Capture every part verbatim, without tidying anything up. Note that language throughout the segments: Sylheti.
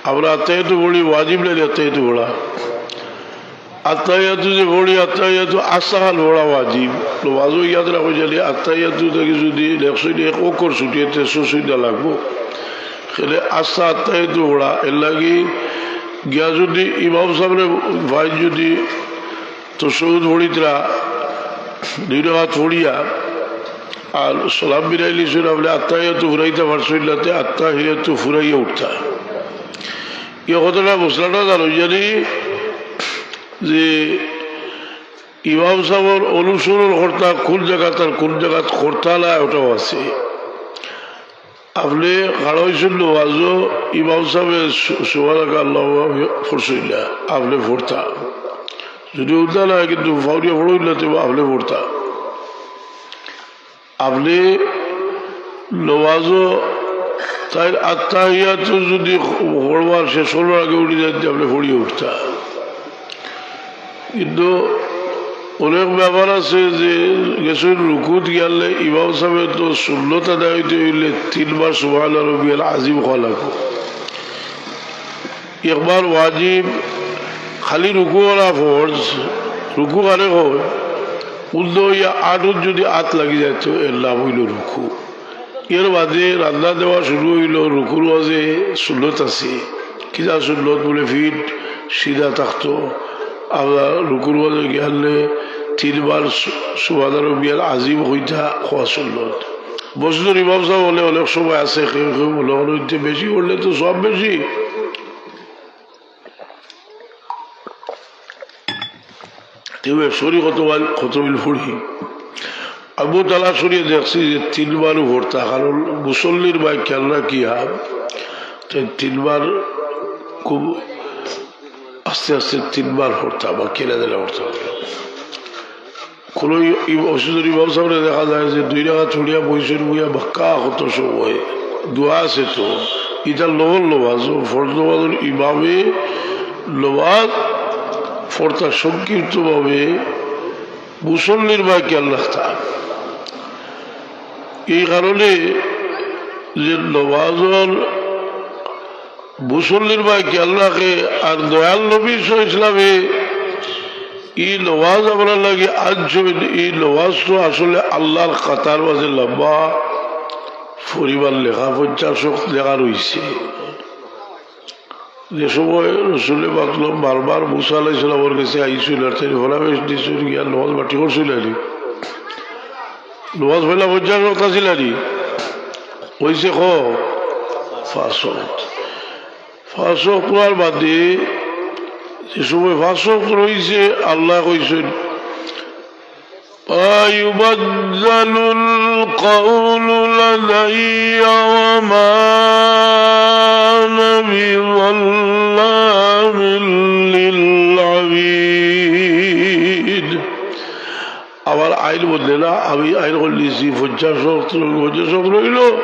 আমরা আত্তাহিয়াতু পড়ি, ওয়াজিব নানি আত্তাহিয়াতু পড়া? আত্তাহিয়াতু যে পড়ি, আত্তাহিয়াতু আস্তাখান পড়া ওয়াজিব। নমাজও ইয়াদ রাখো জানি, আত্তাহিয়াতু থাকি যদি একশো এক অক্ষর ছুটিয়ে তেরোশো সুইদা লাগবো। সেটা আস্তা আত্তাহিয়াতু পড়া। এর লাগি গিয়া যদি ইমাম সাহেবরে ভাই যদি তশাহুদ পড়িতরা, দুই রাকাত পড়িয়া, আর সালাম ফিরাইলিছইন, আপনে আত্তাহিয়াতু ফুরাইতা পারছইন না, তে আত্তাহিয়াতু ফুরাইয়া উঠতা। ই কথাটা মসলাটা জানো জানি যে ইমাম সাহেবর অনুসরণ করতা কোন জাগাত আর কোন জাগাত করতা না, ওটাও আছে। আপনে খাড়া অইছইন নমাজো, ইমাম সাহেবে সু-, সুবহানাকা আল্লাহুম্মা পড়ছইন না, আপনে পড়তা। যদি উঠতা না, কিন্তু ফাউরিয়া পড়ইন না, তে আপনে পড়তা। আপনে নমাজো তাইন আত্তাহিয়াতু যদি পড়বার শেষ করবার আগে উঠি যাইতে, আপনে পড়িয়া উঠতা। কিন্তু অনেক ব্যাপার আছে যে গেছইন রুকুত গিয়ালে ইমাম সাহেবে তো সুন্নত আদায় অইতে অইলে তিনবার সুবহানা রব্বিয়াল আজিম কওয়া লাগবো। একবার ওয়াজিব, খালি রুকু করা ফরজ, রুকু কারে কয়? উদ্দ অইয়া আটুত যদি আত লাগি যাইতো, এর নাম অইলো রুকু। এর বাদে রান্দা দেওয়া শুরু অইলো, রুকুর মাঝে সুন্নত আছে, কিতা সুন্নত বুলে পিঠ সিধা থাকতো, আবার রুকুর মাঝে গিয়ালে তিনবার সু-, সুবহানা রব্বিয়াল আজিম কইতা কওয়া সুন্নত। মসজিদর ইমাম সাহেব অকলে অনেক সময় আছে, কেউ কেউ মনে করইন যে বেশি পড়লে তো সওয়াব বেশি। তেউ এক শরী কত বার, কত মিল পড়ি। আমি তালাশ করিয়া দেখছি যে তিনবারও পড়তা, কারণ মুসল্লির বায় খেয়াল রাখিয়া, তে তিনবার খুব আস্তে আস্তে তিনবার পড়তা বা কেনা দেনা পড়তা। কোনো ই-, ই-, মসজিদর ইমাম সাহেবরে দেখা যায় যে দুই রাকাত পড়িয়া বইছইন, বইয়া বাক্কা কত সময় দোয়া আছে তো। ইটা নফল নমাজ, ও ফরজ নমাজর ইমামে নমাজ পড়তা সংক্ষিপ্তভাবে মুসল্লির বায় খেয়াল রাখতা। এই কারণে যে নমাজর মুসল্লির বায় খেয়াল রাখে, আর দয়াল নবী সাল্লাল্লাহু আলাইহি ওয়াসাল্লামে ই নমাজ আমরার লাগি আনছইন, ই নমাজ তো আসলে আল্লাহর খাতার মাঝে লম্বা পরিমাণ লেখা, পঞ্চাশ ওয়াক্ত লেখা রইছে। যে সময় রসুলে পাক বারবার মুসা আলাইহিস সালামর গেছে আইছইন, আর তাইন পরামর্শ দিছইন, গিয়া নমাজ মাটি করছইন আরি। নমাজ পয়লা পঞ্চাশ ওয়াক্ত আছিল আরি, অইছে ক পাঁচ ওয়াক্ত। পাঁচ ওয়াক্ত পড়ার বাদে যে সময় পাঁচ ওয়াক্ত রইছে, আল্লায় কইছইন, "মা ইউবাদদালুল কাউলু লাদাইয়া ওয়া মা আনা বিযাল্লামিল লিল আবিদ।" আমার আইন বদলে না, আমি আইন করিলিছি পঞ্চাশ ওয়াক্ত, পঞ্চাশ ওয়াক্ত রইলো,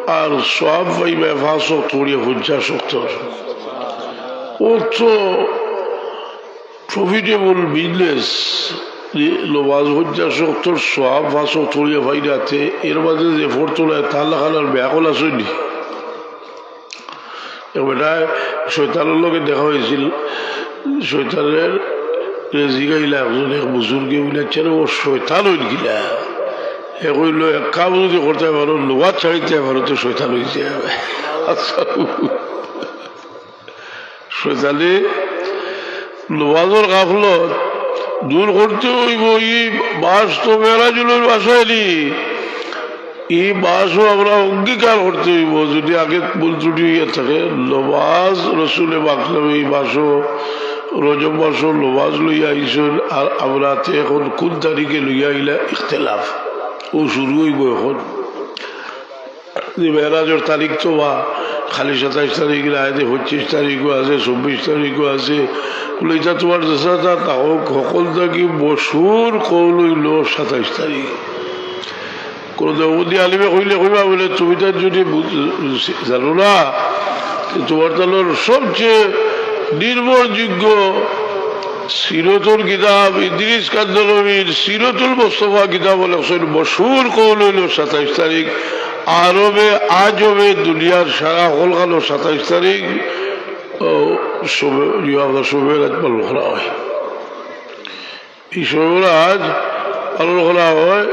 আর সওয়াব পাইবা পাঁচ ওয়াক্ত করিয়া পঞ্চাশ ওয়াক্ত। অত profitable business, যে নমাজ পঞ্চাশ ওয়াক্তর সওয়াব পাঁচ ওয়াক্ত করিয়া পাইরাতে, এর মাঝে যে পড়তো নায়, তার লাখান আর বেআক্কল আছইন নি? এক বেটায় শয়তানর লগে দেখা অইছিল, শয়তানরে জিগাইলা একজন এক বুজুর্গে, বুলে, "আচ্ছা রে, ও শয়তান অইল কিলা?" হে কইলো, "এক কাম যদি করতায় পারো, নমাজ ছাড়িতায় পারো, তে শয়তান অইতায় পারো।" আচ্ছা, শয়তানে নমাজর গাফলত দূর করতে অইবো। ই বাশ তো মেরাজুলর বাশ অয়নি, ই বাশও আমরা অঙ্গীকার করতে অইবো। যদি আগে ভুল ত্রুটি অইয়া থাকে, নমাজ রসুলে পাক সাল্লাল্লাহু আলাইহি ওয়াসাল্লামে ই বাশও, রজব মাসও নমাজ লইয়া আইছইন, আর আমরা তে এখন কোন তারিখে লইয়া আইলা ইখতিলাফ, অউ শুরু অইবো এখন। যে মেরাজর তারিখ তো বা খালি সাতাইশ তারিখ না, এতে পঁচিশ তারিখও আছে, চব্বিশ তারিখও আছে। বুলে, "ইটা তুমার যেতা থাউক, হকল থাকি মশহুর কওল অইলো সাতাইশ তারিখ।" কোনো দেওবন্দি আলিমে কইলে কইবা বুলে, "তুমি তো যদি বুঝ-, জানো না, তো তুমার তানোর সবচেয়ে নির্ভরযোগ্য সিরতুল কিতাব ইদ্রিস কান্দলবির সিরতুল মুস্তফা কিতাবো লেখছইন, মশহুর কওল অইলো সাতাইশ তারিখ, আরবে আজমে দুনিয়ার সারা হকলখানো সাতাইশ তারিখ, ও, শবে, ইয়ে, আপনার শবে মেরাজ পালন করা হয়। এই শবে মেরাজ পালন করা হয়,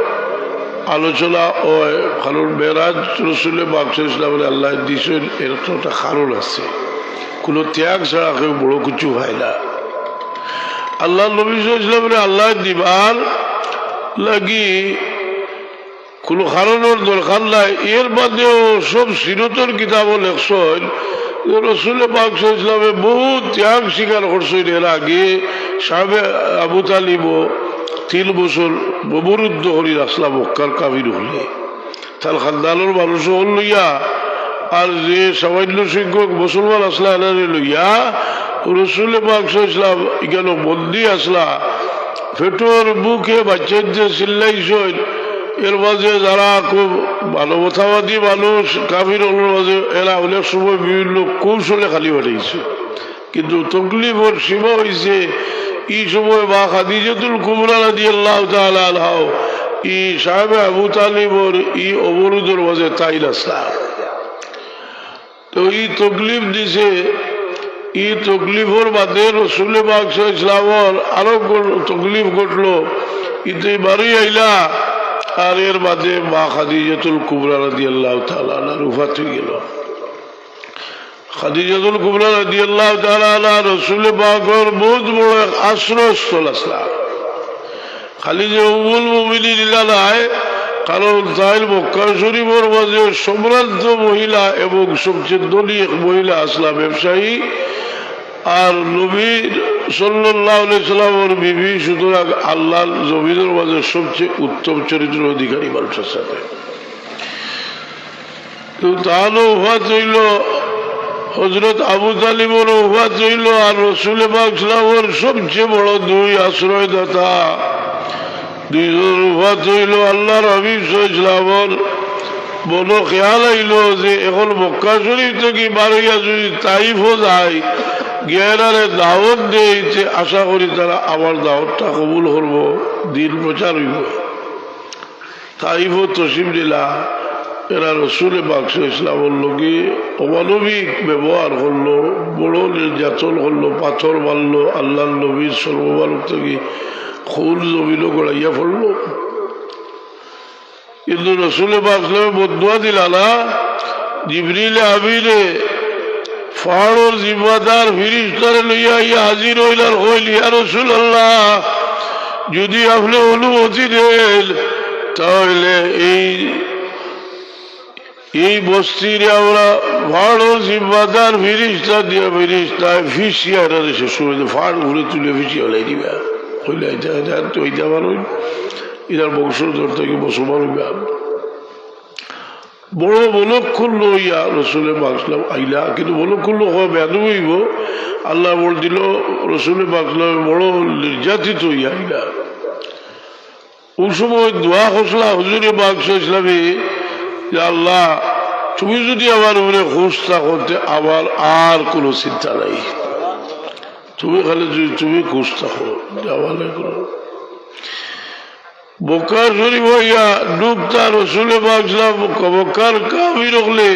আলোচনা হয়, কারণ মেরাজ রসুলে পাক সাল্লাল্লাহু আলাইহি ওয়াসাল্লামরে আল্লায় দিছইন, এর তো একটা কারণ আছে। কোনো ত্যাগ ছাড়া কেউ বড় কিছু হয় না। আল্লাহর নবী সাল্লাল্লাহু আলাইহি ওয়াসাল্লামরে আল্লায় দিবার লাগি কোনো কারণর দরকার নাই। এর বাদেও সব সিরতর কিতাবো লেখছইন যে রসুলে পাক সাল্লাল্লাহু আলাইহি ওয়াসাল্লামে বহুত ত্যাগ স্বীকার করছইন। এর আগে সাহেবে আবু তালিবও তিন বছর অবরুদ্ধ করি রাখছিলা মক্কার কাফির অকলে। তার খানদানর মানুষ অকল লইয়া, আর যে সামান্য সংখ্যক মুসলমান আছলা, এরারে লইয়া রসুলে পাক সাল্লাল্লাহু আলাইহি ওয়াসাল্লাম ইখানো বন্দী আছলা, পেটর ভুকে বাচ্চাইন্তে চিল্লাইছইন। এর মাঝে যারা খুব মানবতাবাদী মানুষ, কাফির অকলর মাঝে, এরা অনেক সময় বিভিন্ন কৌশলে খালি পাঠাইছে। কিন্তু তকলিফর সীমা অইছে, ই সময় মা খাদিজাতুল কুবরা রাদিয়াল্লাহু তাআলা আনহাও ই সাহেবে আবু তালিবর ই অবরোধর মাঝে তাইন আছলা। তো ই তকলিফ দিছে, ই তকলিফর বাদে রসুলে পাক সাল্লাল্লাহু আলাইহি ওয়াসাল্লামর আরো ঘ-, তকলিফ ঘটলো, ইতে বারই আইলা। আর এর বাদে মা খাদিজাতুল কুবরা রাদিয়াল্লাহু তাআলা আনহার উফাত অইগেলো। খাদিজাতুল কুবরা রাদিয়াল্লাহু তাআলা আনহা রসুলে পাকর বহুত বড় এক আশ্রয়স্থল আছলা। খালি যে উম্মুল মুমিনিন ইলা নায়, কারণ তাইন মক্কা শরীফর মাঝে সম্ভ্রান্ত মহিলা এবং সবচেয়ে ধনী এক মহিলা আছলা, ব্যবসায়ী। আর নবী সাল্লাল্লাহু আলাইহি ওয়াসাল্লামর বিবি, সুতরাং আল্লাহর জমিনর মাঝে সবচেয়ে উত্তম চরিত্রর অধিকারী মানুষ আছলা। তো তানও উফাত অইলো, হযরত আবু তালিবরও উফাত অইলো, আর রসুলে পাক সাল্লাল্লাহু আলাইহি ওয়াসাল্লামর সবচেয়ে বড় দুই আশ্রয়দাতা দুইজনর উফাত অইলো। আল্লাহর হাবিব সাল্লাল্লাহু আলাইহি ওয়াসাল্লামর মনো খেয়াল আইলো যে এখন মক্কা শরীফ থাকি বারইয়া যদি তাইফও যাই, গিয়া এরারে দাওয়াত দেই, তে আশা করি তারা আমার দাওয়াতটা কবুল করবো, দ্বীন প্রচার অইবো। তাইফও তশরিফ নিলা, এরা রসুলে পাক সাল্লাল্লাহু আলাইহি ওয়াসাল্লামর লগে অমানবিক ব্যবহার করলো, বড় নির্যাতন করলো, পাথর মারলো, আল্লাহর নবীর সর্বমুবারক থাকি খুন জমিনো গড়াইয়া পড়লো। কিন্তু রসুলে পাক সাল্লাল্লাহু আলাইহি ওয়াসাল্লামে বদদোয়া দিলা না, জিবরিল আমিনে পাহাড়র জিম্মাদার ফিরিস্তারে লইয়া আইয়া হাজির অইলা আর কইলা, "ইয়া রাসূলুল্লাহ, যদি আপনে অনুমতি দেইন, তাইলে এই, এই বস্তিরে আমরা পাহাড়র জিম্মাদার ফিরিস্তা দিয়া, ফিরিস্তায় ফিসিয়া এরারে শেষ করি দিবা, পাহাড় উপরে তুলিয়া ফিসিয়া ফালাই দিবা।" কইলা, "ইটা, ইটা তো অইতে পারে না, এরার বংশধর থাকি মুসলমান অইবা।" বড় মনঃক্ষুণ্ণ অইয়া রসুলে পাক সাল্লাল্লাহু আলাইহি ওয়াসাল্লাম আইলা, কিন্তু মনঃক্ষুণ্ণ অওয়া বেয়াদবি অইবো। আল্লায় বল দিলো, রসুলে পাক সাল্লাল্লাহু আলাইহি ওয়াসাল্লাম বড় নির্যাতিত অইয়া আইলা। অউ সময় দোয়া করছিলা হুজুরে পাক সাল্লাল্লাহু আলাইহি ওয়াসাল্লামে, "ইয়া আল্লাহ, তুমি যদি আমার উপরে খুশ থাকো, তে আমার আর কোনো চিন্তা নাই। তুমি খালি যদি তুমি খুশ থাকো, তে আমার আর কোনো।" মক্কা শরীফ অইয়া ঢুকতা রসুলে পাক সাল্লাল্লাহু আলাইহি ওয়াসাল্লাম মক্কার কাফির অকলে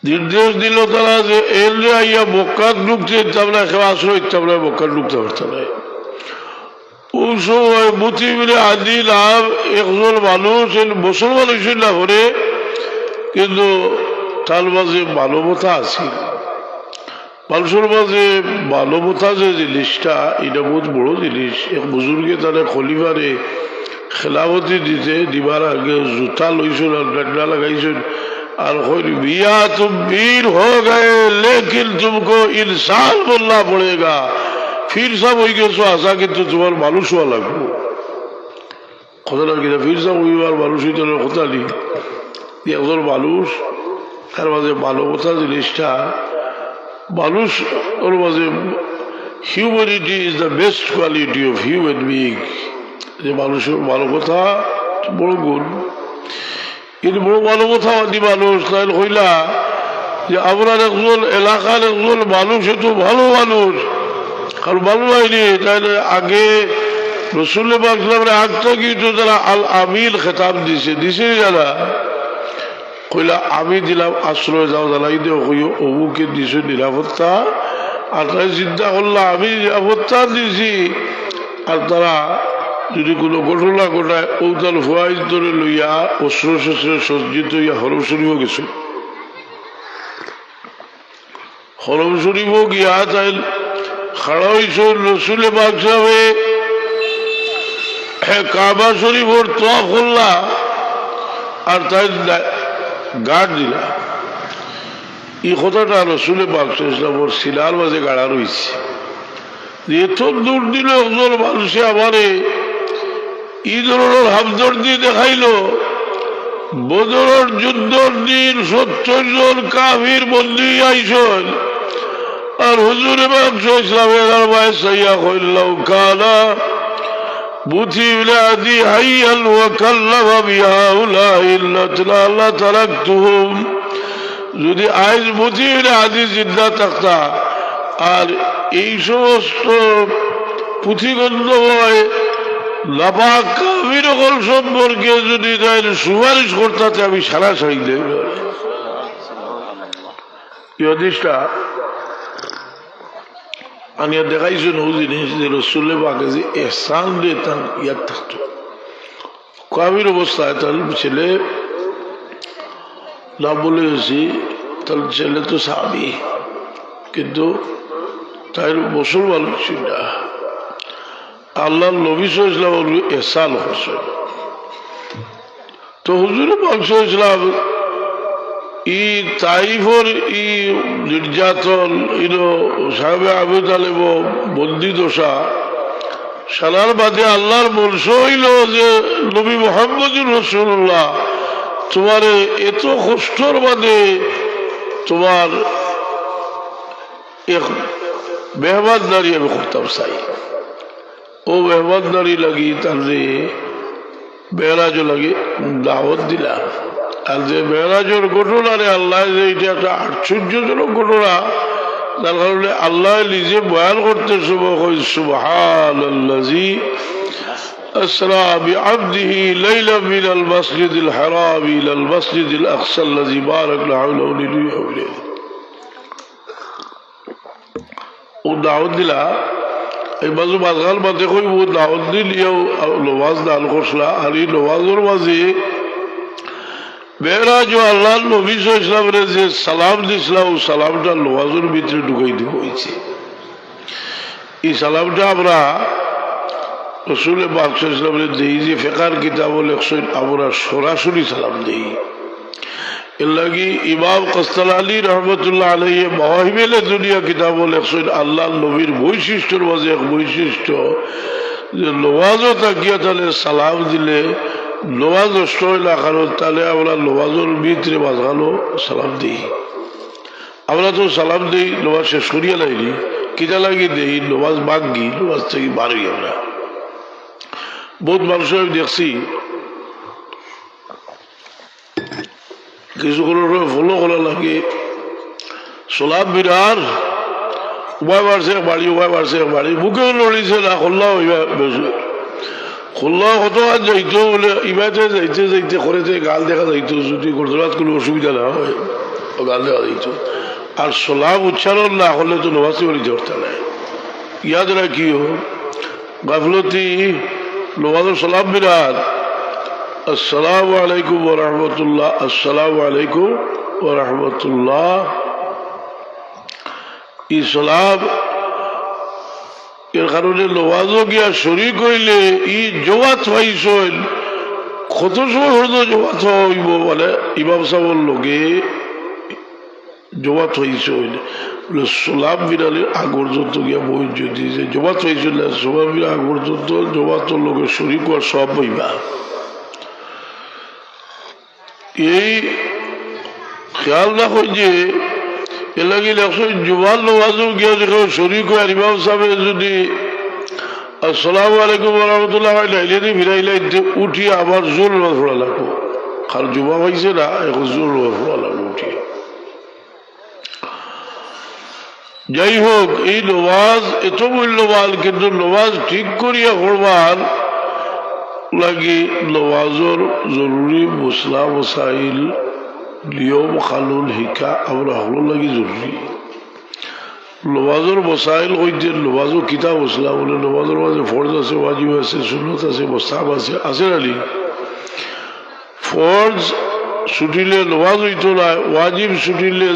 নির্দেশ দিলো তারা যে এনরে আইয়া মক্কাত ঢুকতে দিতাম না, কেউ আশ্রয় দিতাম না, মক্কাত ঢুকতে পারতা না। অউ সময় মুতিম ইবনে আদি নাম একজন মানুষ, এন মুসলমান অইছইন না পরে, কিন্তু তার মাঝে মানবতা আছিল। মানুষর মাঝে মানবতা যে জিনিসটা, ইটা বহুত বড় জিনিস। এক বুজুর্গে তারে খলিফারে খেলাফতি দিতে, দিবার আগে জুতা লইছইন আর ডান্ডা লাগাইছইন, আর কইন, "মিয়াঁ তুম পীর হো গয়ে, লেকিন তুমকো ইনসান বননা পড়েগা।" পীর সাব অইগেছো হাছা, কিন্তু তুমার মানুষ অওয়া লাগবো। কথা না কিনা, পীর সাব অইবার মানুষ অইতে অইলে কথা নি। একজন মানুষ, তার মাঝে মানবতা জিনিসটা, মানুষ ওর মাঝে, humanity is the best quality of human being। যে মানুষর মানবতা বড় গুণ। কিন্তু বড় মানবতাবাদী মানুষ, তাইন কইলা যে, "আমরার একজন এলাকার একজন মানুষ, এত ভালো মানুষ, কারণ ভালো হয়নি।" তাইলে আগে রসুল পাক সাল্লাল্লাহু আলাইহি ওয়াসাল্লামরে আগ থাকি তো তারা আল আমিন খেতাব দিছে, দিছে নি তারা? কইলা, "আমি দিলাম আশ্রয়, যাও জ্বালাই দেও, কইও অমুকে দিছে নিরাপত্তা।" আর তাই চিন্তা করলা, "আমি নিরাপত্তা দিছি, আর তারা যদি কোনো ঘটনা ঘটায়, ও তার ফুয়াইন ধরে লইয়া অস্ত্র শস্ত্রে সজ্জিত হইয়া হরম শরীফও গেছে।" হরম শরীফও গিয়া তাইন খাড়া অইছইন। রসুলে পাক সাহেবে কাবা শরীফর তওয়াফ করলা আর তাইন গার্ড দিলা। ই কথাটা রসুলে পাক সাল্লাল্লাহু আলাইহি ওয়াসাল্লামর সিনার মাঝে গাড়া রইছে। যে এত দূর দিন একজন মানুষে আমারে ই ধরনর হামদর্দি দেখাইলো, বদরর যুদ্ধর দিন সত্তর জন কাফির বন্দী আইছইন, আর হুজুরে পাক সাল্লাল্লাহু আলাইহি ওয়াসাল্লামে এরার বায় চাইয়া কইলা, "লাউ কানা বুতি ইবনে আদি হাইয়ান ওয়া কাল্লামা বিহাউলাইল লাতনা লা তারাকতুহুম।" যদি আইজ বুতি ইবনে আদি জিন্দা থাকতা, আর এই সমস্ত পুঁথিগন্ধময় নাপাক কাফির অকল সম্পর্কে যদি তাইন সুপারিশ করতা, তে আমি সারা ছাড়ি দেই। এই হাদিসটা আনিয়া দেখাইছইন অউ জিনিস যে রসুলে পাকে যে এহসান দিতা ইয়াদ থাকতো। কাফির অবস্থায় তার ছেলে নাম ভুলে গেছি, তার ছেলে তো সাহাবী, কিন্তু তাইর মুসলমান ছিল না। আল্লাহর নবী সাল্লাল্লাহু আলাইহি ওয়াসাল্লাম এহসান করছে। তো হুজুরে পাক সাল্লাল্লাহু আলাইহি ওয়াসাল্লাম ই তাইফর ই নির্যাতন, ইনো সাহেবে আবু তালেব বন্দি দশা, সারার বাদে আল্লাহর মনসা অইলো যে নবী মুহাম্মদুর রাসূলুল্লাহ, তোমারে এত কষ্টর বাদে তোমার এক মেহমানদারি আমি করতাম চাই। অউ মেহমানদারি লাগি তারে মেরাজর লাগি দাওয়াত দিলা। আর যে মেরাজর ঘটনারে আল্লায় যে ইটা একটা আশ্চর্যজনক ঘটনা, যার কারণে আল্লায় নিজে বয়ান করতে সময় কইন, "সুবহানাল্লাযী আসরা বিআবদিহি লাইলাম মিনাল মাসজিদিল হারামি ইলাল মাসজিদিল আকসাল্লাযী বারাকনা হাওলাহু লিনুরিয়াহু মিন আয়াতিনা।" অউ দাওয়াত দিলা, এই বাজু বাজগাল মাতে কইবো দাওয়াত দিল, ইয়াও নমাজ দান করছলা, আর ই নমাজর মাঝে মেরাজো আল্লাহর নবী সাল্লাল্লাহু আলাইহি ওয়াসাল্লামরে যে সালাম দিছলা, অউ সালামটা নমাজর ভিতরে ঢুকাই দিবো অইছে। ই সালামটা আমরা রসুলে পাক সাল্লাল্লাহু আলাইহি ওয়াসাল্লামরে দেই যে ফেকার কিতাবো লেখছইন, আমরা সরাসরি সালাম দেই। এর লাগি ইমাম কাস্তালানী রহমতুল্লাহ আলাইহি মাওয়াহিবে লেদুনিয়া কিতাবো লেখছইন, আল্লাহর নবীর বৈশিষ্ট্যর মাঝে এক বৈশিষ্ট্য যে নমাজো থাকিয়া তাইলে সালাম দিলে নমাজ নষ্ট অয় না, কারণ তাইলে আমরা নমাজর ভিতরে মাঝখানো সালাম দেই। আমরা তো সালাম দেই নমাজ শেষ করিয়া নাইলে, কিতা লাগি দেই? নমাজ ভাঙ্গি, নমাজ থাকি বার অই আমরা। বউত মানুষ আমি দেখছি, কিছু করার পরে ফলো করা লাগে। সালাম ফিরার, উবায় মারছে এক বাড়ি, উবায় মারছে এক বাড়ি, মুখেও লড়িছে না, কল্লা অইবা বেশ। কল্লা কতখান যাইতো বুলে, ইবাতে যাইতে যাইতে করেতে গাল দেখা যাইতো, যদি করতলাত কোনো অসুবিধা না অয়, অউ গাল দেখা যাইতো। আর সালাম উচ্চারণ না করলে তো নমাজ পড়িতে পারতা নায়। ইয়াদ রাখিও, গাফলতি, নমাজর সালাম ফিরার, আসসালামু আলাইকুম ওয়া রাহমাতুল্লাহ, আসসালামু আলাইকুম ওয়া রাহমাতুল্লাহ। ই সালাম, এর কারণে নমাজো গিয়া শরিক অইলে ই জমাত পাইছইন, কত সময় পর্যন্ত জমাত অইবো, মানে ইমাম সাবর লগে জমাত পাইছইন, বুলে, সালাম ফিরানির আগ পর্যন্ত গিয়া বই যদি যে জমাত পাইছইন না, সালাম ফিরানির আগ পর্যন্ত জমাতর লগে শরিক অওয়ার সওয়াব পাইবা। এই খেয়াল রাখো যে এর লাগি লেখছইন জুমার নমাজো গিয়া যেখানো শরিক অয় আর ইমাম সাবে যদি আসসালামু আলাইকুম ওয়া রাহমাতুল্লাহ কয়, নাইলে দি ফিরাইলে দি উঠি আবার জোহর নমাজ পড়া লাগবো। কারণ জুমা পাইছে না, এখন জোহর নমাজ পড়া লাগবো উঠি। যাই হোক, এই নমাজ এত মূল্যবান, কিন্তু নমাজ ঠিক করিয়া পড়বার লাগি নমাজর জরুরি মসলা মসাইল নিয়ম কানুন শিকা আমরা হকলর লাগি জরুরি। নমাজর মসাইল কইতে, নমাজও কিতা মসলা বলে, নমাজর মাঝে ফরজ আছে, ওয়াজিব আছে, সুন্নত আছে, মুস্তাহাব আছে, আছে না নি? ফরজ ছুটিলে নমাজ অইতো নায়, ওয়াজিব ছুটিলে,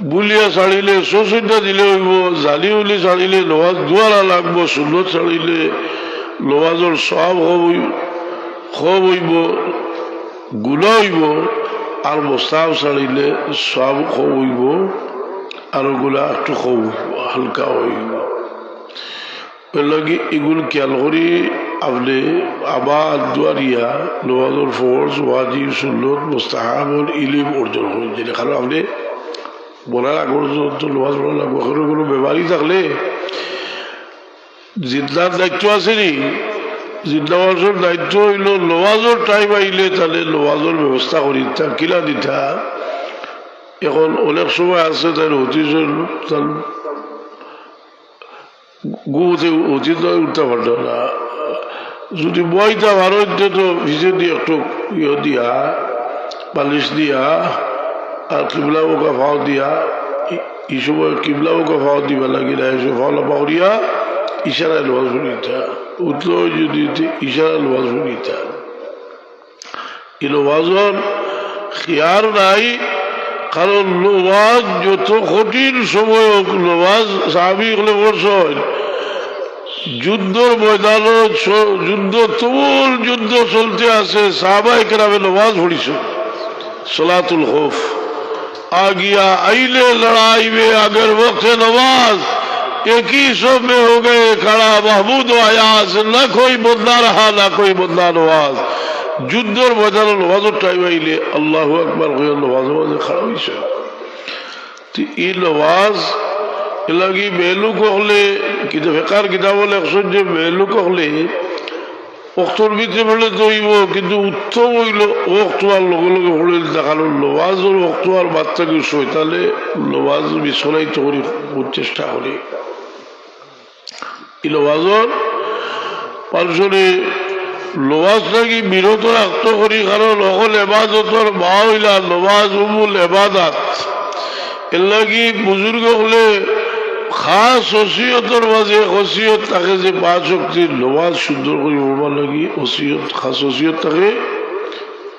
ভুলিয়া ছাড়িলে সজদা দিলে অইবো, জানি ভুলি ছাড়িলে নমাজ দুয়ারা লাগবো, সুন্নত ছাড়িলে নমাজর সওয়াব কম অই-, কম অইবো, গুনা অইবো, আর মুস্তাহাব ছাড়িলে সওয়াব কম অইবো, আর গুনা একটু কম অইবো, হালকা অইবো। এরলাগি ইগুন খিয়াল করি আপনে আবার দুয়ারিয়া নমাজর ফরজ, ওয়াজিব, সুন্নত, মুস্তাহাবর ইলিম অর্জন করি দিলে। কারণ আপনে বলার আগর যত নমাজ পড়া লাগবো, কোনো কোনো বেমারি থাকলে জিন্দার দায়িত্ব আছে নি? জিন্দা মানুষর দায়িত্ব অইলো নমাজর টাইম আইলে তাহলে নমাজর ব্যবস্থা করি দিতা, কিলা দিতা। এখন অনেক সময় আছে তাই অতি তার ঘুমতে অতি তো উঠতে পারতো না। যদি বইতা পারো, তো পিছে দি একটু ইয়ে দিয়া, বালিশ দিয়া, আর কিবলা মুখা পাও দিয়া, ই-, ই সময় কিবলা মুখা পাও দিবা লাগি না, এসে পাও লাপা করিয়া ইশারায় নমাজ পড়িতা। উঠলো যদি তে ইশারায় নমাজ পড়িতা। ই নমাজর খিয়াল নাই, কারণ নমাজ যত কঠিন সময় হোক, নমাজ সাহাবী অকলে পড়ছইন, যুদ্ধর ময়দানো স-, যুদ্ধ, তুমুল যুদ্ধ চলতে আছে, সাহাবায়ে কেরামে নমাজ পড়ছইন, সলাতুল খৌফ। آ گیا اہل لڑائی میں اگر وقت نماز، ایک ہی صف میں ہو گئے کھڑا محمود و ایاز، نہ کوئی بندہ رہا، نہ کوئی بندہ نواز۔ যুদ্ধর ময়দানো নমাজর টাইম আইলে আল্লাহু আকবার কইয়া নমাজর মাঝে খাড়া অইছে। তে ই নমাজ এরলাগি মেয়েলোক অকলে, কিন্তু ফেকার কিতাবো লেখছইন যে মেয়েলোক অকলে অক্তর ভিতরে পড়লে তো অইবো, কিন্তু উত্তম অইলো অক্ত আর লগে লগে পড়লে, কারণ নমাজর অক্ত আর বাদ থাকি শয়তানে নমাজ মিস করাইতো করি বহুত চেষ্টা করে। ই নমাজর মানুষরে নমাজ থাকি বিরত রাখতো করি, কারণ অকল এবাদতর মা অইলা নমাজ উমুল এবাদাত। এরলাগি বুজুর্গ অকলে খাস ওসিয়তর মাঝে ওসিয়ত থাকে যে পাঁচ ওয়াক্তর নমাজ সুন্দর করি পড়বার লাগি ওসিয়ত, খাস ওসিয়ত থাকে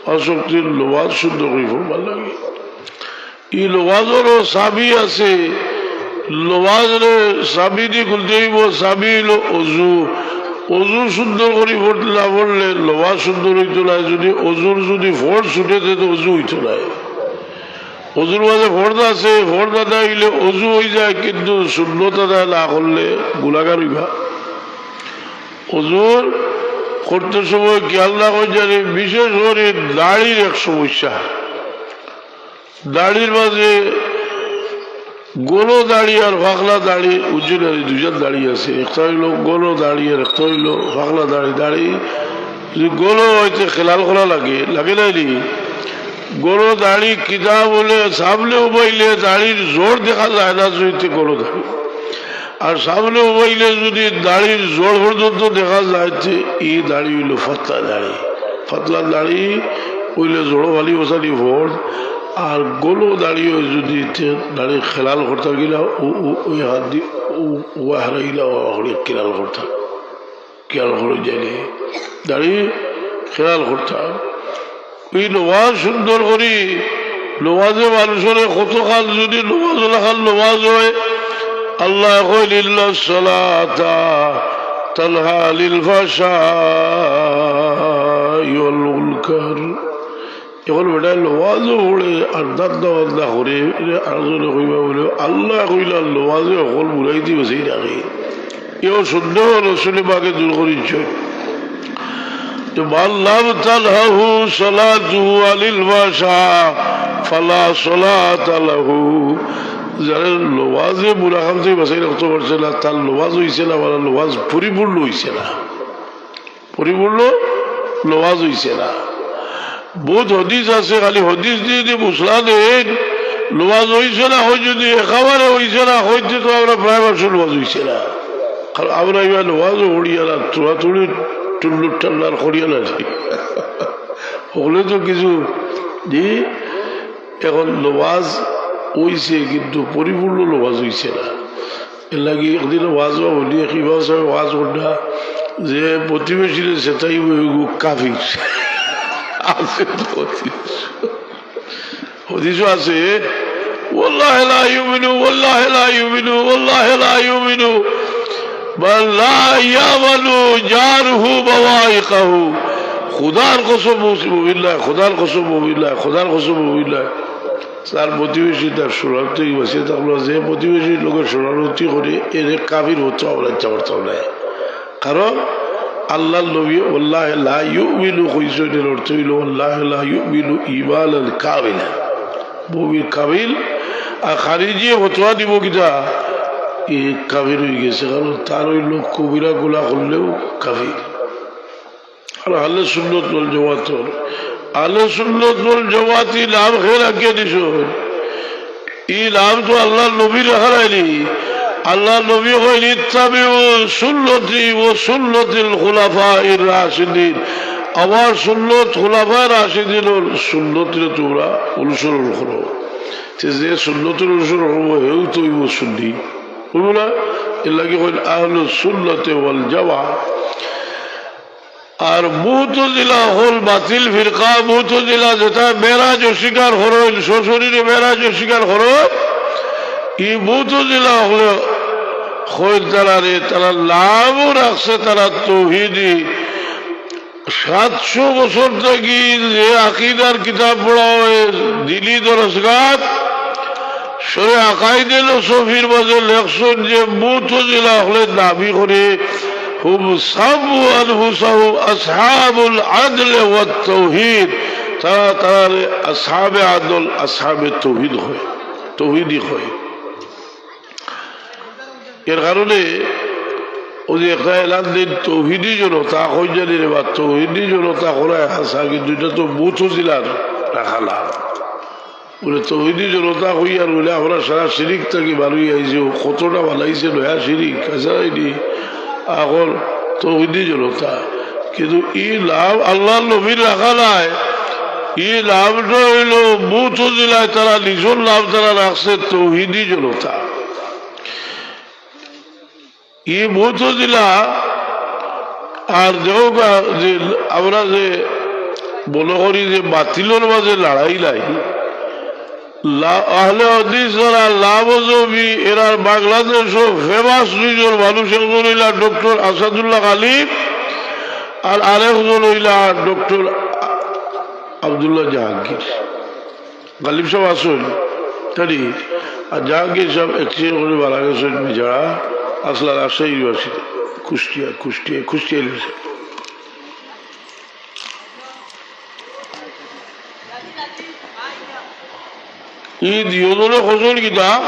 পাঁচ ওয়াক্তর নমাজ সুন্দর করি পড়বার লাগি। ই নমাজরও চাবি আছে, নমাজরে চাবি দি খুলতে অইবো, চাবি অইলো অজু। অজু সুন্দর করি পড়-, না পড়লে নমাজ সুন্দর অইতো নায়। যদি অজুর যদি ফরজ ছুটে, তে তো অজু অইতো নায়। অজুর মাঝে ফরজ আছে, ফরজ আদায় অইলে অজু অই যায়, কিন্তু সুন্নত আদায় না করলে গুনাগার অইবা। অজুর করতে সময় খেয়াল রাখা যায়, বিশেষ করি দাড়ির এক সমস্যা। দাড়ির মাঝে ঘন দাড়ি আর পাকলা দাড়ি, উজ্জ্বল দাড়ি, দুইজন দাড়ি আছে। একটা অইলো ঘন দাড়ি আর একটা অইলো পাকলা দাড়ি। দাড়ি যদি ঘন অয় তে খেলাল করা লাগে, লাগে না নি? ঘন দাড়ি কিতা বলে, সামনে উবাইলে দাড়ির জড় দেখা যায় না, যদি তে ঘন দাড়ি। আর সামনে উবাইলে যদি দাড়ির জড় পর্যন্ত দেখা যায়, তে ই দাড়ি অইলো পাতলা দাড়ি। পাতলা দাড়ি অইলে জড়ো ফালি বসানি ফরজ, আর ঘন দাড়ি অয় যদি তে দাড়ি খেলাল করতা গিলা, ও, ও, ওই হাত দি, ও, ও হারাইলা, ও হারাই খেলাল করতা। খেয়াল করি জানি, দাড়ি খেয়াল করতাম। ই নমাজ সুন্দর করি, নমাজে মানুষরে কতখান যদি নমাজ লাখান নমাজ অয়, আল্লায় কইন, "ইন্নাস সালাতা তানহা আনিল ফাহশাই ওয়াল মুনকার।" এখন বেটায় নমাজও পড়ে আর দান্দা বান্দা করে, এরে আরজনে কইবা বলে, আল্লায় কইলা নমাজে হকল বুরাইদি বাচাই রাখে। ইও সন্দেহ রসুলে পাকে দূর করিছে। তো মান লাম তানহাহু সালাতুহু আনিল ফাহশা ফালা সালাতা লাহু। যারে নমাজে বুরা কাম থাকি বাচাই রাখতো পারছে না, তার নমাজ অইছে না, মানে নমাজ পরিপূর্ণ অইছে না। পরিপূর্ণ নমাজ অইছে না। বহুত হাদিস আছে, খালি হাদিস দি দি মসলা দেইন, নমাজ অইছে না, অয় যদি একেবারে অইছে না, অইতে তো আমরা প্রায় মানুষর নমাজ অইছে না। কারণ আমরা ইবা নমাজও পড়িয়া না, তুড়াতুড়ি টুল্লুর টাল্লার করিয়া না নি। অইলে তো কিছু, জি, এখন নমাজ অইছে, কিন্তু পরিপূর্ণ নমাজ অইছে না। এর লাগি একদিন ওয়াজ বা বলি, এক ইমাম সাহেব ওয়াজ করলা যে প্রতিবেশীরে সেটাই ওই কাফির। আছে তো হাদিস। হাদিসও আছে, "ওয়াল্লাহি লা ইউমিনু, ওয়াল্লাহি লা ইউমিনু, ওয়াল্লাহি লা ইউমিনু, বাল লা ইয়ামানু জারুহু বাওয়াইকাহু।" খুদার কসম, মুমিন নায়, খুদার কসম, মুমিন নায়, খুদার কসম, মুমিন নায়। তার প্রতিবেশী, তার শরণার্থী গেছে, তা আমরা যে প্রতিবেশীর লগে শরণার্থী করি, এরে কাফির হতে আমরা ইচ্ছা করতাম না। কারণ আল্লাহর নবী "ওয়াল্লাহি লা ইউমিনু" কইছইন, এর অর্থ অইলো "ওয়াল্লাহি লা ইউমিনু ঈমানান কামিলান", মুমিন কামিল। আর খারিজি ফতোয়া দিব কিতা, ই কাফির অই গেছে, কারণ তার অইলো কবিরা গুনাহ করলেও কাফির। আর আহলে সুন্নত ওয়াল জামাত অইলো, আহলে সুন্নত ওয়াল জামাত ই লাভ কে রাখিয়া দিছইন। ই লাভ তো আল্লাহর নবীয়ে রাখছইন নি। আল্লাহর নবী কইন, "ইত্তাবিউ সুন্নতি ওয়া সুন্নাতিল খুলাফাইর রাশিদিন।" আমার সুন্নত, খুলাফায়ে রাশিদিনর সুন্নতরে তোমরা অনুসরণ করো। তে যে সুন্নতর অনুসরণ করবো, হেউ তো অইবো সুন্নি। অইবো না? এর লাগি কইন আহলুস সুন্নতে ওয়াল জামাত। আর মুতাজিলা অকল বাতিল ফিরকা, মুতাজিলা যেটা মেরাজ অস্বীকার করইন, সশরীরে মেরাজ অস্বীকার করইন, ই মুতাজিলা অকলে কইন তারারে, তারা নামও রাখছে তারা তৌহিদি। সাতশো বছর থাকি যে আকিদার কিতাব পড়া অয়, দিলি দরসগাত, শরে আকাইদে নসফির মাঝে লেখছইন যে মুতাজিলা অকলে দাবি করে, "হুম সাম্মু আনফুসাহুম আসহাবুল আদল ওয়াত তাওহীদ", তারা তারারে আসহাবে আদল, আসহাবে তৌহিদ কয়, তৌহিদি কয়। এর কারণে অউ যে একটা এলান দেইন তৌহিদি জনতা, কই জানি রে বা, তৌহিদি জনতা করায় হাছা, কিন্তু ইটা তো মুতাজিলার রাখালা। বুলে তৌহিদি জনতা কইয়ার বুলে আমরা সারা শিরিক থাকি বারই আইছি, কতটা বানাইছে নয়া শিরিক, আছে না নি? এখন তৌহিদি জনতা। কিন্তু ই লাভ আল্লাহর নবীয়ে রাখা নায়, ই লাভটা অইলো মুতাজিলায় তারা নিজর লাভ তারা রাখছে তৌহিদি জনতা। ই মুতাজিলা আর দেওগা যে আমরা যে মনে করি যে বাতিলর মাঝে লড়াই নাই, লা-, আহলে হাদিস যারা লামজহবি, এরার বাংলাদেশও famous দুইজন মানুষ, একজন অইলা ডক্টর আসাদুল্লাহ গালিব আর আরেকজন অইলা ডক্টর আ-, আব্দুল্লাহ জাহাঙ্গীর। গালিব সাহেব আছইন, তাইলে আর জাহাঙ্গীর সাহেব accident করি মারা গেছইন, বেচারা আছলা রাজশাহী university, কুষ্টিয়া, কুষ্টিয়া, কুষ্টিয়া university। ই দুইজনে কইছইন কিতা,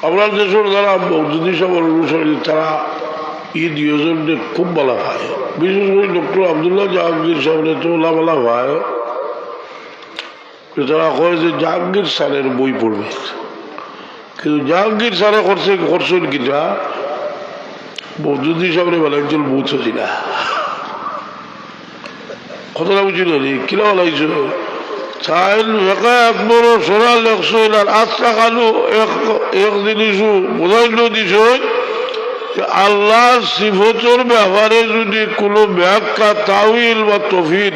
আমরার দেশর যারা মওদুদি সাবর অনুসারী, তারা ই দুইজনরে খুব ভালা পায়। বিশেষ করি ডক্টর আব্দুল্লাহ জাহাঙ্গীর সাবরে তো ভালা ভালা পায়। তো তারা কয় যে জাহাঙ্গীর স্যারের বই পড়বে। কিন্তু জাহাঙ্গীর স্যারে করছে, করছইন কিতা, মওদুদি সাবরে বানাইছইন মুতাজিলা। কথাটা বুঝিলায়নি? কিলা বানাইছইন? তাইন ফেকায়ে আকবরর সরা লেখছইন আর আত্মা খালু এক, এক জিনিসও বুঝাইল দিছইন যে আল্লাহর সিফতর ব্যাপারে যদি কুনু ব্যাখ্যা, তাউইল বা তফিদ,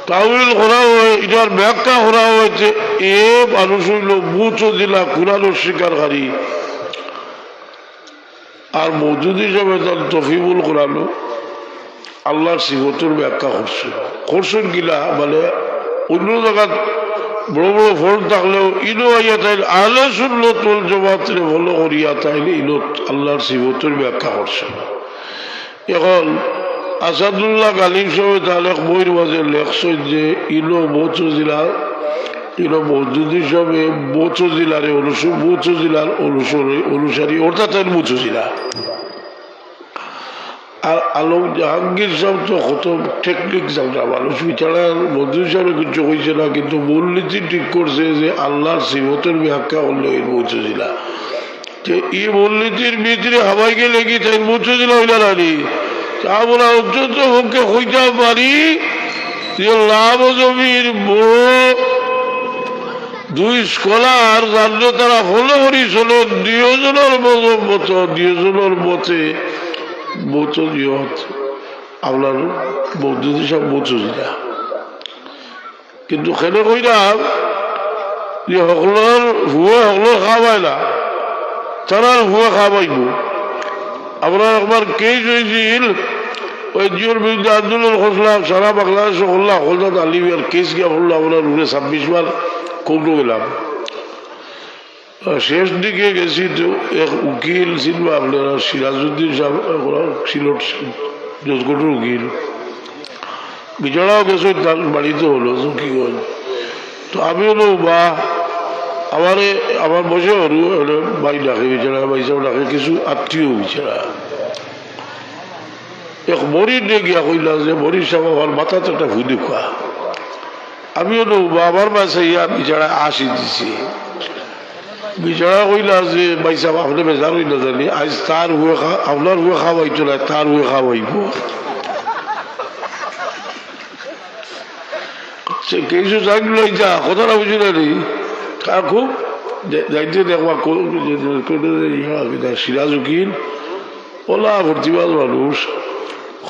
তাউইল করা অয়, ইটার ব্যাখ্যা করা অয় যে এ মানুষ অইলো মুতাজিলা, কুরআন অস্বীকারকারী। আর মওদুদি সাবে তান তফিমুল কুরআনো আল্লাহর সিফতর ব্যাখ্যা করছইন। করছইন কিলা, মানে, অইন্য জাগাত বড় বড় ফন্ড থাকলেও ইনো আইয়া তাইন আহলে সুন্নত ওয়াল জামাতরে follow করিয়া তাইন ইনো আল্লাহর সিফতর ব্যাখ্যা করছইন। এখন আসাদুল্লাহ গালিব সাবে তান এক বইর মাঝে লেখছইন যে ইনো মুতাজিলা, ইনো মওদুদি সাবে মুতাজিলারে অনুস-, মুতাজিলার অনুসর-, অনুসারী, অর্থাৎ তাইন মুতাজিলা। আর আলম জাহাঙ্গীর সাব তো কত technique জানা মানুষ, বেচারা মওদুদি সাবে কিচ্ছু কইছে না, কিন্তু মূলনীতি ঠিক করছে যে আল্লাহর সিফতর ব্যাখ্যা করলে এই মুতাজিলা। তে ই মূলনীতির ভিতরে হামাই গেলে কি তাইন মুতাজিলা অইলা না নি? তে আমরা অন্তত পক্ষে কইতাম পারি যে লাম ও জমির বড় দুই স্কলার, যানরে তারা ফলো করি চলে, দুইওজনর মত, মত, দুইওজনর মতে, মত নিয়ত, আপনার মওদুদি সাহেব মত বুঝিলা। কিন্তু কেনে কইরাম যে হকলর ফুয়ে হকলর খাওয়ায় না, তারার ফুয়ে খাওয়াইবো। আমরা একবার কেস অইছিল, ওই জিওর বিরুদ্ধে আন্দোলন করছিলাম, সারা বাংলাদেশো করলাম, হকলতা আলিম আর কেস গিয়া পড়লো, আমরা উপরে ছাব্বিশ বার কোর্টো গেলাম। আর শেষ দিকে গেছি তো এক উকিল ছিল আপনারা সিরাজউদ্দিন সাহেব, ওরা সিলেট জজকোর্টের উকিল। বিচারাও গেছে তার বাড়িতে হলো, তো কি কয়? তো আমি হলো বা আমারে, আমার বসে হলো, হলো ভাই ডাকে বিচারা, ভাই সাহেব ডাকে, কিছু আত্মীয় বিচারা। এক মরিদ নিয়ে গিয়া কইলা যে, "মরিদ সাহেব, আমার মাথাত একটা ফু দিবা।" আমি হলো বা আমার মাঝে ইয়া বিচারা আসি দিছি। বিচারা কইলা যে, "ভাই সাহেব, আপনি বেজার হইলা জানি, আজ তার হুয়ে খা-, আপনার হুয়ে খাওয়াইতো না, তার হুয়ে খাওয়াইবো।" সে কিছু জানলো ইটা, কথাটা বুঝি না নি। আর খুব দে-, যাইতে দেখবা কো-, কো-, কো-, ইয়া, ইয়া, সিরাজ উকিল, ওলা প্রতিবাদ মানুষ।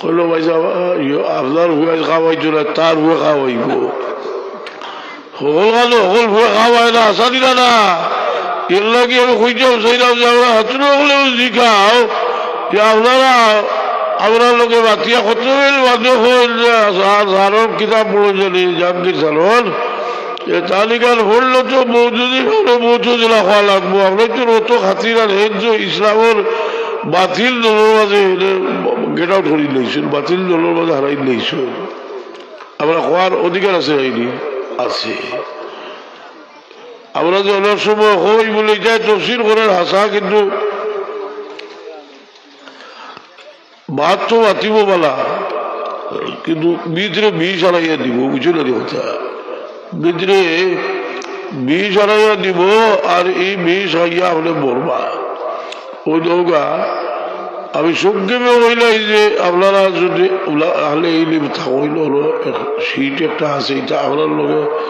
কইলো, "ভাই সাহেব, ইয়ে, আপনার হুয়ে খাওয়াইতো না, তার হুয়ে খাওয়াইবো।" হকল কাজে হকল ফুয়ে খাওয়ায় না, আশা দিলা না। এর লাগি আমি কইতাম চাইলাম যে আমরা হাতুর হকলেও জিকাও যে আপনারা আমরার লগে মাতিয়া কত বেল বাদে হইল যে স্যার, স্যারর কিতাব পড়ো জানি, জাহাঙ্গীর স্যারর। এ তালিকার পড়লে তো মওদুদি হলে মওদুদি না হওয়া লাগবো। আমরা তো অত খাতির আর হেন যে ইসলামর বাতিল দলর মাঝে গেট আউট করি লইছইন, বাতিল দলর মাঝে হারাই লইছইন। আমরা হওয়ার অধিকার আছে নাইনি? আছে। আমরা যে অনেক সময় হই বলে এটাই তফসির করার হাসা, কিন্তু ভাত তো মাতিব বালা, কিন্তু ভিতরে বিষ হারাইয়া দিব, বুঝো না কথা? ভিতরে বিষ হারাইয়া দিব, আর এই বিষ খাইয়া আপনি মরবা। ওই নৌকা আমি সংক্ষেপে কইলাই যে আপনারা যদি উলা-, আহলে ইলিম থাকইন, হলো এক sheet একটা আছে, এটা আপনার লগে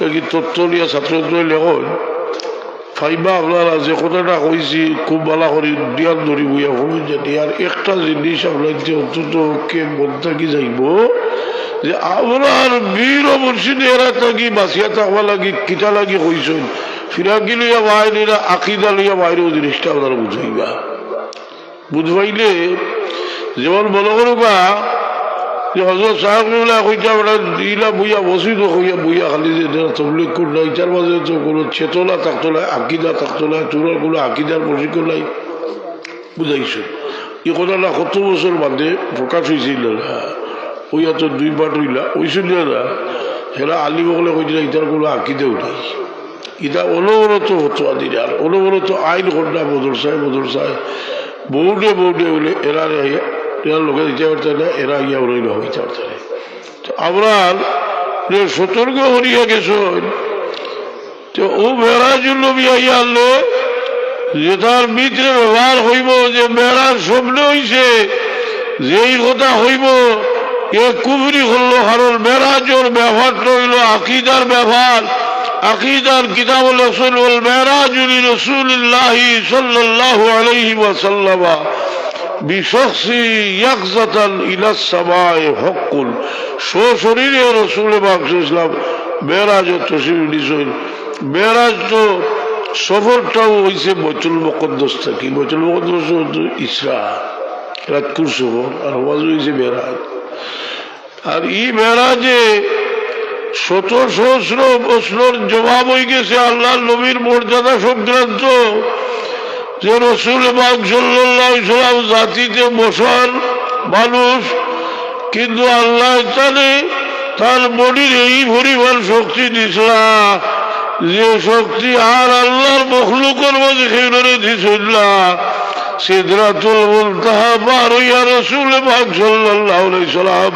কি তথ্য নিয়ে ছাত্র ছাত্রী লেখইন, ফাইবা আপনারা যে কথাটা কইছি খুব ভালা করি ধ্যান ধরি বইয়া পড়ুন জানি। আর একটা জিনিস আপনার যে অন্তত পক্ষে মন থাকি যাইব যে আমরার পীর ও মুর্শিদ এরা থাকি বাঁচিয়া থাকবা লাগি, কিতা লাগি কইছইন, ফিরাকি লইয়া বাইরে না, আকিদা লইয়া বাইরে, ওই জিনিসটা আপনারা বুঝাইবা। বুঝবাইলে যেমন মনে করবা যে হজরত সাহেব কিবলা কইতা আমরা ইলা বইয়া বসি তো কইয়া বইয়া খালি যে এরা তবলিগ করলা, ইটার মাঝে তো কোনো চেতনা থাকতো না, আকিদা থাকতো না, তোরা কোনো আকিদার প্রশিক্ষণ নাই। বুঝাইছো? এই কথাটা কত বছর বাদে প্রকাশ হইছিল না, ওই এত দুই পাঠ হইলা, ওই শুনিয়া না, এরা আলিম হকলে কইছিল ইটার কোনো আকিদাও নাই। ইটা অনবরত ফতোয়া দিলে, আর অনবরত আইন করলা মাদ্রাসায়, মাদ্রাসায়, বোর্ডে, বোর্ডে বলে, এরা রে, এরা লগে দিতে পারতে না, এরা ইয়া ওরা ইয়া হইতে পারতে না। তো আমরা যে সতর্ক করিয়া গেছইন, তো ও মেরাজুল নবী আইয়া আনলে, যে তার ভিতরে ব্যবহার হইব যে মেরাজ স্বপ্নে হইছে, যেই কথা হইব, এ কুফরি করলো, কারণ মেরাজর ব্যাপারটা হইল আকিদার ব্যাপার। আকিদার কিতাব রসুল ওয়াল মেরাজু লিরাসূলিল্লাহি সাল্লাল্লাহু আলাইহি ওয়াসাল্লাম বিশখসি ইয়াকজাতান ইলাস সামাই হক্কুন। সশরীরে রসুল পাক সাল্লাল্লাহু আলাইহি ওয়াসাল্লাম মেরাজর তশরিফ নিছইন। মেরাজ তো সফরটাও হইছে বাইতুল মুকাদ্দাস থাকি, বাইতুল মুকাদ্দাস তো ইসরা, রাতকুর সফর, আর হওয়াজ হইছে মেরাজ। আর এই মেরাজে শত সহস্র প্রশ্নর জবাব হয়ে গেছে আল্লাহর নবীর মর্যাদা সংক্রান্ত, যে রসুল পাক সাল্লাল্লাহু আলাইহি ওয়াসাল্লাম জাতিতে বসার মানুষ, কিন্তু আল্লাহ তাআলা তার বডির এই পরিমাণ শক্তি দিছলা, যে শক্তি আর আল্লাহর মখলুকর মাঝে কেউরে দিছইন না। সিদরাতুল মুনতাহা পার হইয়া রসুল পাক সাল্লাল্লাহু আলাইহি সাল্লাম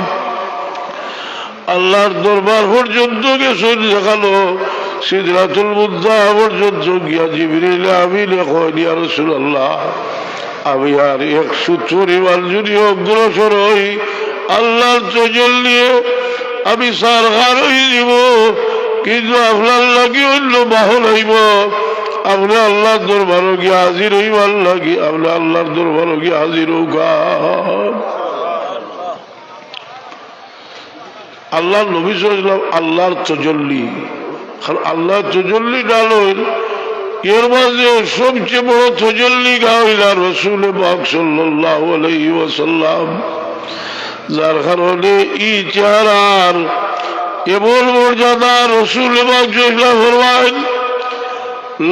আল্লাহর দরবার পর্যন্ত গেছইন, যেখানো সিদরাতুল মুনতাহা পর্যন্ত গিয়া জিবরিল আমিনে কইন, "ইয়া রাসূলুল্লাহ, আমি আর এক সুত পরিমাণ যদি অগ্রসর হই, আল্লাহর তজল্লিয়ে আমি সারখার অইযিমু, কিন্তু আপনার লাগি অইন্য বাহন আইবো। আপনে আল্লার দরবারো গিয়া হাজির অইবার লাগি, আপনে আল্লার দরবারো গিয়া হাজির অউক্কা।" আল্লার নবী সাল্লাল্লাহু আলাইহি ওয়াসাল্লাম আল্লার তজল্লি, কারণ আল্লার তজল্লি না লইল, এর মাঝে সবচেয়ে বড় তজল্লি গাইলা রসুল পাক সাল্লাল্লাহু আলাইহি ওয়াসাল্লাম, যার কারণে ই চেহারার এমন মর্যাদা রসুল পাক সাল্লাল্লাহু আলাইহি ওয়াসাল্লাম ফরমাইন,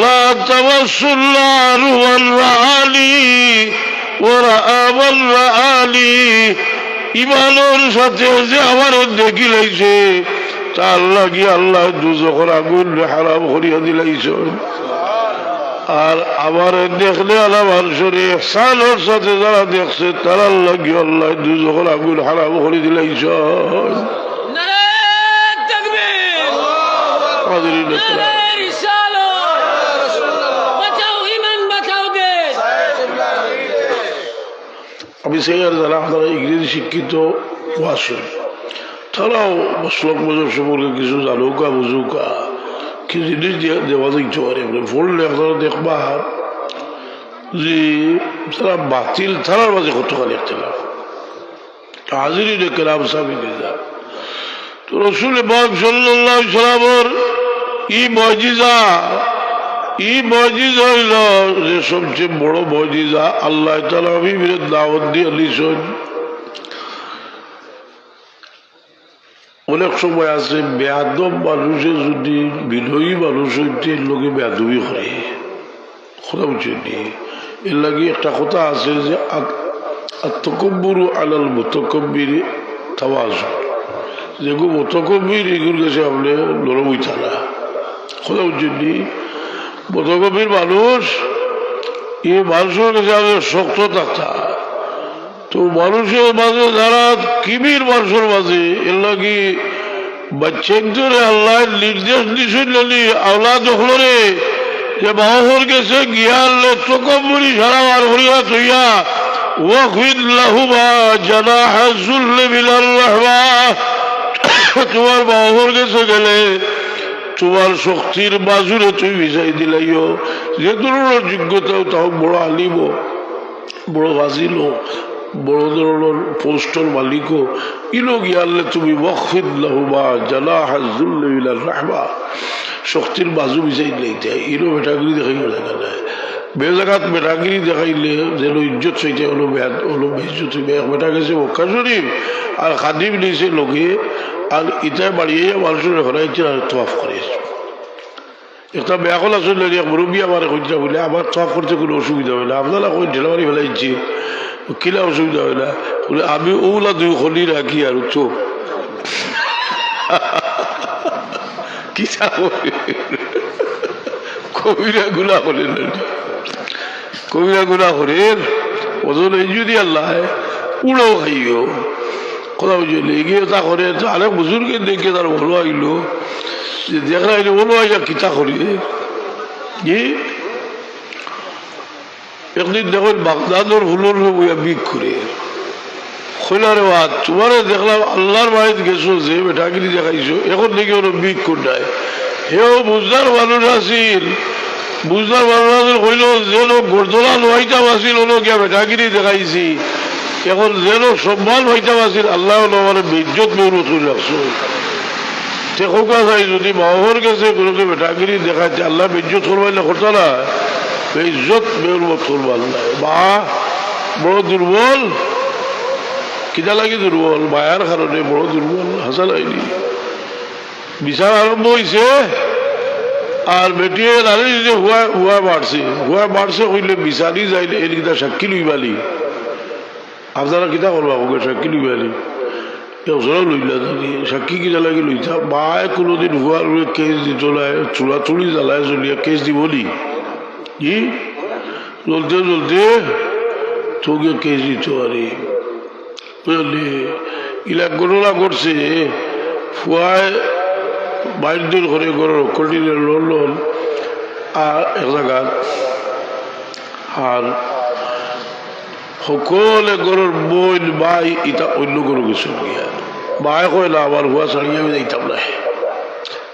"লা তামাসসুন নারু মান রাআনি ওয়া রাআ মান রাআনি।" ইমানর সাথে যে আমারে দেখিলাইছে, তার লাগি আল্লায় দুজখর আগুন হারাম করিয়া দিলাইছইন। আর আমারে দেখলে আলা মানষরে ইহসানর সাথে যারা দেখছে, তারার লাগি আল্লায় দুজখর আগুন হারাম করি দিলাইছইন। নারায়ে তাকবীর। হাজিরিন একরাম। নারায়ে রিসালাত। বাঁচাও ঈমান, বাঁচাও দেশ। আমি চাই আর যারা আপনারা ইংরেজি শিক্ষিত আছইন, তারাও মাসলক মজহব সম্পর্কে কিছু জানউক্কা, বুঝউক্কা, কি জিনিস দিয়া, দেওয়া যাইতে পারে। আপনে পড়লে আপনারা দেখবা যে তারা বাতিল, তারার মাঝে কতখানি ইখতিলাফ। হাজিরিন কেরাম, সামনে যা। তো রসুল পাক সাল্লাল্লাহু আলাইহি ওয়াসাল্লামর ই মুজিজা, ই মুজিজা অইল যে সবচেয়ে বড় মুজিজা। আল্লাহ তাআলা হাবিবরে দাওয়াত দিয়া দিছইন। অনেক সময় আছে, বেয়াদব মানুষে যদি বিনয়ী মানুষ অইতে, এর লগে বেয়াদবি করে। কথা বুঝছইন নি? এর লাগি একটা কথা আছে যে, আত-, আত-তাকাব্বুরু আলাল মুতাকাব্বিরি তাওয়াজুন। যেগু মুতাকাব্বির, ইগুর গেছে আপনে নরম অইতা না। কথা বুঝছইন নি? মুতাকাব্বির মানুষ, ই মানুষর গেছে আপনে শক্ত থাকতা। তো মানুষর মাঝে যারা কিবির মানুষর মাঝে, এর লাগি বাচ্চাইন্তরে আল্লায় নির্দেশ দিছইন, আওলাদ অকলরে, যে মা-বাফর গেছে গিয়ালে তকব্বুরি সারা বার করিয়া থইয়া, "ওয়াখফিদ লাহুমা জানাহা যুল্লি মিনার রাহমা।" তুমার মা-বাফর গেছে গেলে তুমার শক্তির বাজুরে তুমি বিছাই দিলাইও। যে ধরনর যোগ্যতা অউক, তাও বড় আলিম অউক, বড় ফাজিল অউক, বড় ধরনর পোস্টর মালিক অউক, ইনো গিয়ালে তুমি ওয়াখফিদ লাহুমা জানাহা যুল্লি মিনার রাহমা, শক্তির বাজু বিছাই দিলাইতায়। ইনো বেটাগিরি দেখাইবার জাগা নায়। বেজাগাত বেটাগিরি দেখাইলে যেন ইজ্জত চাইতে অনো বেয়াদ-, অনো বেইজ্জত অইবে। এক বেটা গেছে মক্কা শরীফ, আর খাদিম নিছে লগে, আর ইতায় বাড়িয়ে মানষরে হরাইতে আর তওয়াফ করে। একটা বেয়াকল আছিল, এক মুরব্বি আমারে কইতরা বুলে, "আমার তওয়াফ করতে কুনু অসুবিধা অয় না, আপনারা কইন ঠেলা মারি ফেলাইছি, কিলা অসুবিধা অয় না?" বুলে, "আমি অউলা দুই খলি রাখি আর তো কিতা করি, কবিরা গুনা করে না, কবিরা গুনা করে, ওজন এই যদি আল্লাহ উড়াও খাইও।" কথা বুঝলে, এগিয়ে তা করে, তো আরেক বুজুর্গে দেখে তার ভালো আইলো, যে দেখরা আইলে ভালো আইয়া কিতা করে, কি? একদিন দেখইন বাগদাদর ফুলর উপরে বইয়া ভিক করে। কইলা, "রে বা, তুমারে দেখলাম আল্লার বাড়িত গেছো যে বেটাগিরি দেখাইছো, এখন দেখি অনো ভিক কররায়।" হেও বুঝদার মানুষ আছিল, বুঝদার মানুষ আছিল, কইলো, "যেন গর্দনা লওয়াইতাম আছিল, অনো গিয়া বেটাগিরি দেখাইছি, এখন যেন সম্মান পাইতাম আছিল, আল্লায় অনো আমারে বেইজ্জত বেহুরমত করি রাখছো।" তে কউক্কা চাই, যদি মা-বাফর গেছে কুনুকে বেটাগিরি দেখাইতে আল্লায় বেইজ্জত করবা না, করতা না, বেইজ্জত বেহুরমত করবা আল্লায়। মা বড় দুর্বল, কিতা লাগি দুর্বল? মায়ার কারণে বড় দুর্বল। হাছা নায়নি? বিচার আরম্ভ অইছে, আর বেটিয়ে নারে নিজে হুয়া, হুয়া মারছে, হুয়া মারছে কইলে বিচারি যাইলে এর কিতা সাক্ষী লইবানি? আপনারা কিতা করবা? ওকে সাক্ষী লইবানি? একজনও লইলা নানি? সাক্ষী কিতা লাগি লইতা? মায় কুনুদিন হুয়ার উপরে কেস দিত নায়, চুড়াচুড়ি জ্বালায় জ্বলিয়া কেস দিবনি? কি? জ্বলতে জ্বলতে তো গিয়া কেস দিত পারে। বুঝলি? ইলা ঘটনা ঘটছে, ফুয়ায় বাইর দিন করে ঘরর হক্কলটিরে লইল, আর এক জাগাত, আর হক্কলে ঘরর বইন ভাই ইতা অইন্য ঘরো গেছইন গিয়া। মায়ে কয়, "না, আমার ফুয়া ছাড়িয়া আমি যাইতাম না।"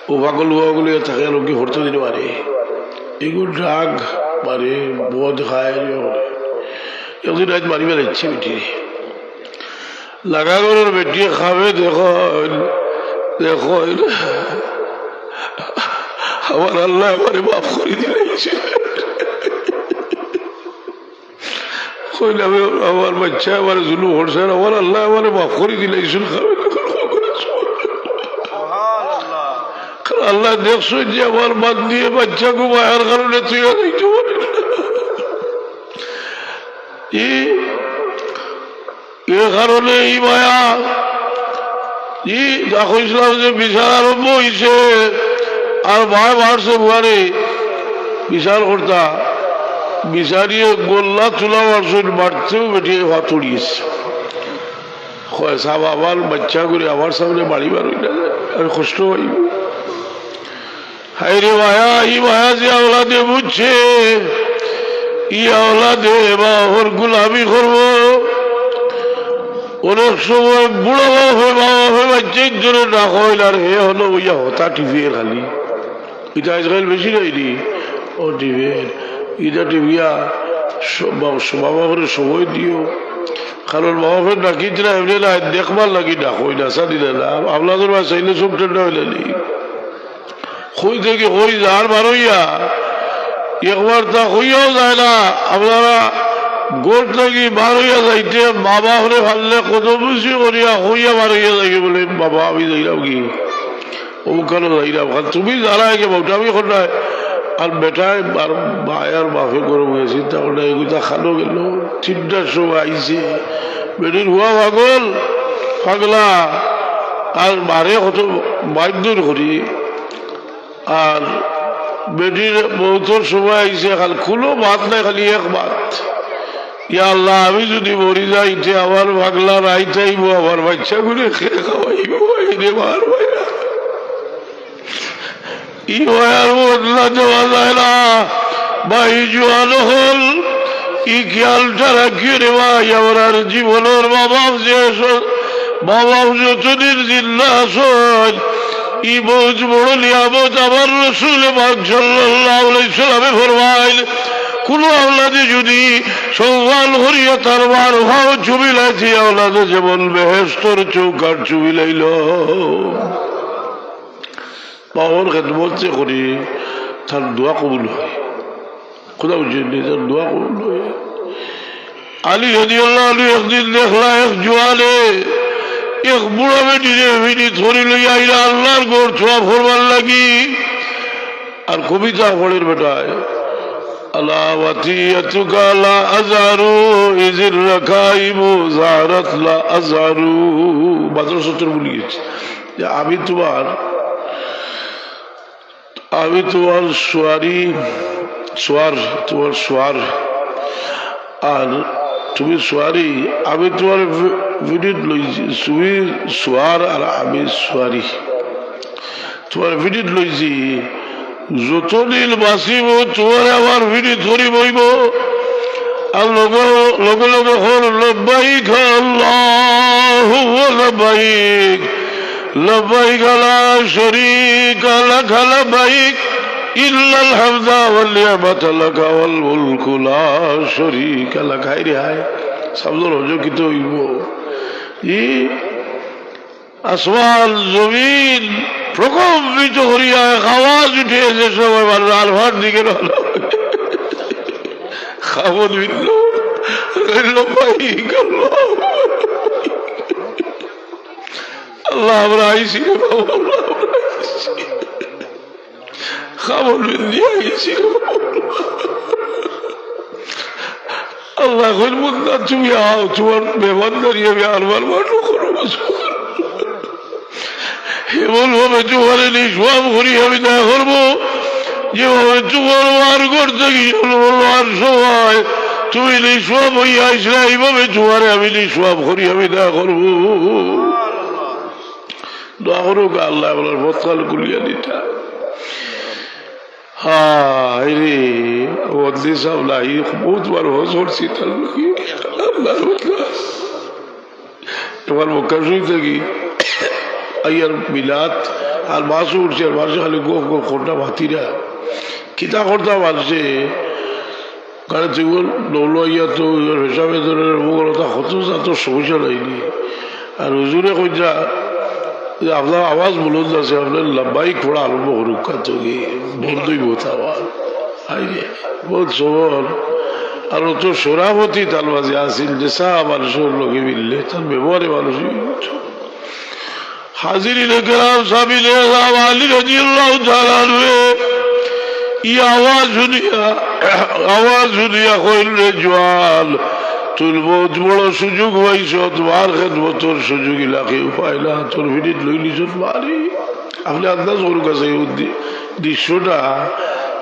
ও পাগল ফুয়া অগুলো থাকে, আর ওকে হরতে দিন মারে। এগুলো ড্রাগ মারে, মদ খায়, ইয়ে করে। একদিন রাইত মারি বেলাইছে বেটি। লাগা ঘরর বেটি খাবে, দেখো, দেখো, আমার আল্লায় আমারে মাফ করি দিলাইছে। কইলা, "আমি, আমার বাচ্চায় আমারে জুলুম করছে, আর আমার আল্লায় আমারে মাফ করি দিলাইছইন।" কারণ আল্লায় দেখছইন যে আমার বান্দিয়ে বাচ্চাগু মায়ার কারণে তুই আর এই জীবনে ই, এ কারণে ই মায়া, ই যা কইছিলাম যে বিচার আরম্ভ অইছে, আর মায় মারছে বুয়ারে, বিচার কর্তা, বিচারিয়ে গল্লা তুলা মারছইন, মারতেও বেটিয়ে ফাত উড়িয়েছে। কয়, "সাব, আমার বাচ্চাগুরে আমার সামনে বাড়ি বার অইলা যায়, আমি কষ্ট পাইব।" হায় রে মায়া, ই মায়া যে আওলাদে বুঝছে, ই আওলাদে মা বাফর গুলামি করব। অনেক সময় বুড়া বাফে, মা বাফে বাচ্চার জন্য না কইল, আর হে হলো ওইয়া হতা টিপিয়ে খালি। ইটা আজকাল বেশি নাইনি? ও টিপিয়ে, ইটা টিপিয়া স-, মা-, স-, মা বাফরে সময় দিও। কারণ মা বাফে ডাকিত না, এমনি না, দেখবার লাগি ডাকইন না, জানি না, না। আপনাদের বাসাইলে সব ঠান্ডা অইলে নি। কই থাকি কই যার বারইয়া, একবার তা কইয়াও যায় না। আপনারা ঘর থাকি বারইয়া যাইতে মা বাফরে ফাললে কত খুশি করিয়া কইয়া বারইয়া যাইবে বলে, "বাবা, আমি যাইরাম কি, অমুকখানো যাইরাম।" কারণ তুমি যারা আগে বউটা আমি কর নাই, আর বেটায় আর মায় আর বাফে গরম হয়ে চিন্তা করে, "এগুলা খানো গেল, তিনটার সময় আইছে, বেটির হুয়া পাগল, পাগলা, আর মারে কত মাইর দূর করি।" আর বেটির মৌতর সময় আইছে, খালি কুনু মাত নাই, খালি এক মাত, "ইয়া আল্লাহ, আমি যুদি মরি যাই, তে আমার পাগলা রাইত আইবো, আমার বাচ্চাগুরে কে খাওয়াইবো?" এই রে মার ভাইয়া, ই মায়ার বদলা দেওয়া যায় না। ভাই জোয়ান অকল, ই খেয়ালটা রাখিও রে ভাই, আমরার জীবনর মা বাফ যে স-, মা বাফ যতদিন জিন্দা আছইন, ই বউত বড় নিয়ামত। আমার রসুল পাক সাল্লাল্লাহু আলাইহি ওয়াসাল্লামে ফরমাইল, কুনু আওলাদে যুদি সওয়াল করিয়া তার মার পাও চুমিলাইছে, আওলাদে যেমন বেহেশতর চৌকাঠ চুমিলাইল। বাফর খেদমত যে করি, তার দোয়া কবুল হয়। কথা বুঝছইন নি? তার দোয়া কবুল হয়। আলী রাদিয়াল্লাহু আনহু একদিন দেখলা এক জোয়ানে এক বুড়া বেটিরে পিঠিত করি লইয়া আইলা আল্লাহর ঘর তওয়াফ করবার লাগি। আর কবিতা পড়ের বেটায়, "আলা ওয়াসিয়াতুকা লা আজহারু, ইজির রাকাইবু জাহারাত লা আজহারু।" বাদর সত্তর ভুলি গেছি। যে আমি তোমার, আমি তোমার সোয়ারি, সোয়ার, তোমার সোয়ার, আর তুমি সোয়ারি, আমি তোমার পি-, পিঠিত লইছি, তুমি সোয়ার আর আমি সোয়ারি, তোমার পিঠিত লইছি। যতদিন বাঁচিব, তোমারে আমার পিঠিত করি বইব। আর লগে, লগে লগে কর, "লব্বাইক আল্লাহুম্মা লব্বাইক, লব্বাইক লা শারীকা লাকা লব্বাইক, ইন্নাল হামদা ওয়ান নি'মাতা লাকা ওয়াল মুলকু লা শারীকা লাকা।" হায় রে হায়, সামনের হজ কিতা অইব? ই আসমান জমিন প্রকম্পিত করিয়া এক আওয়াজ উঠে, যে সময় মানুষ আরফার দিকে রওনা। খাবত ভিন্ন, লব্বাইক আল্লাহুম্মা। আল্লাহ, আমরা আইছি রে বাবা, আল্লাহ, আমরা আইছি। খাবত ভিন্দি আইছি রে বাবা। আল্লাহ কইল, "বন্দা, তুমি আও, তোমার মেহমানদারি আমি আরবার মানো করো।" এমন ভাবে তোমারে নিষ্পাপ করি আমি দয়া করবো, যেভাবে তোমার মার ঘর থাকি জন্ম লওয়ার সময় তুমি নিষ্পাপ হইয়া আইসলা, এইভাবে তোমারে আমি নিষ্পাপ করি আমি দয়া করবো। দোয়া করুক আল্লাহ, আপনার পথকাল খুলিয়া দিতা। হায় রে, বদলি সাহেব নাই, বহুত বার হজ করছি তার লগে। আল্লাহর বদলা। তোমার মক্কা শরীফ থাকি আইয়ার মিলাদ, আর বাসও উঠছে, আর বাসে খালি গোফ গোফ করতা ভাতিরা। কিতা করতা বাসে? কারণ তুই বল, দৌলো আইয়া তো পেশাবে ধরে মুখর কথা কত যা তো সমস্যা নাইনি। আর হুজুরে কইতা যে আপনার আওয়াজ বুলন্দ আছে, আপনার লাব্বাইক পড়া আরম্ভ করুক, কার তো কি বন্ধই বোতা আওয়াজ। আই রে, বহুত সবর। আর অত সরাফতি তার মাঝে আছিল যে চা মানুষের লগে মিললে তার ব্যবহারে মানুষ। হাজিরিনে কেরাম, সাবিনে কেরাম, আলী রাদিয়াল্লাহু তাআলা আনহুয়ে ই আওয়াজ শুনিয়া, আওয়াজ শুনিয়া কইল, "রে জোয়ান, তুই বহুত বড় সুযোগ পাইছত, মার খেদমতর সুযোগ ইলা কেউ পায় না, তোর ফিরিত লই নিছত মারি।" আপনে আন্দাজ করুক্কা চাই, ও দি-, দৃশ্যটা,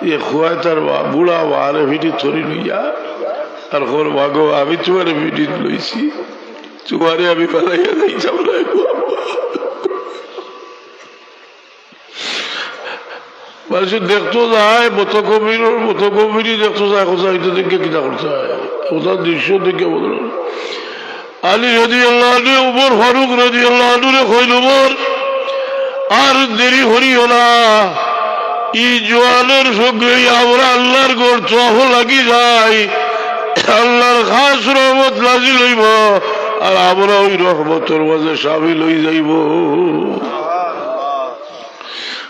এ খুয়ায় তার বা-, বুড়া মারে ফিরিত ধরি লইয়া, আর কর, "মাগো, আমি তুমারে ফিরিত লইছি।" তুমারে আমি ফালাইয়া যাইতাম না গো আম্মা। মানুষে দেখতো যায়, মতো কবির, মতো কবিরই দেখতো যায়, কথা হইতে দেখে কিতা করতে হয়, কথা দৃশ্য দেখে বদল। আলী রাদিয়াল্লাহু আনহু, উমর ফারুক রাদিয়াল্লাহু আনহুরে কইল, "উমর, আর দেরি করিও না, ই জোয়ানর সঙ্গে আমরা আল্লাহর ঘর তওয়াফো লাগি যাই, আল্লাহর খাস রহমত নাজিল হইব, আর আমরা ওই রহমতর মাঝে শামিল হই যাইব।"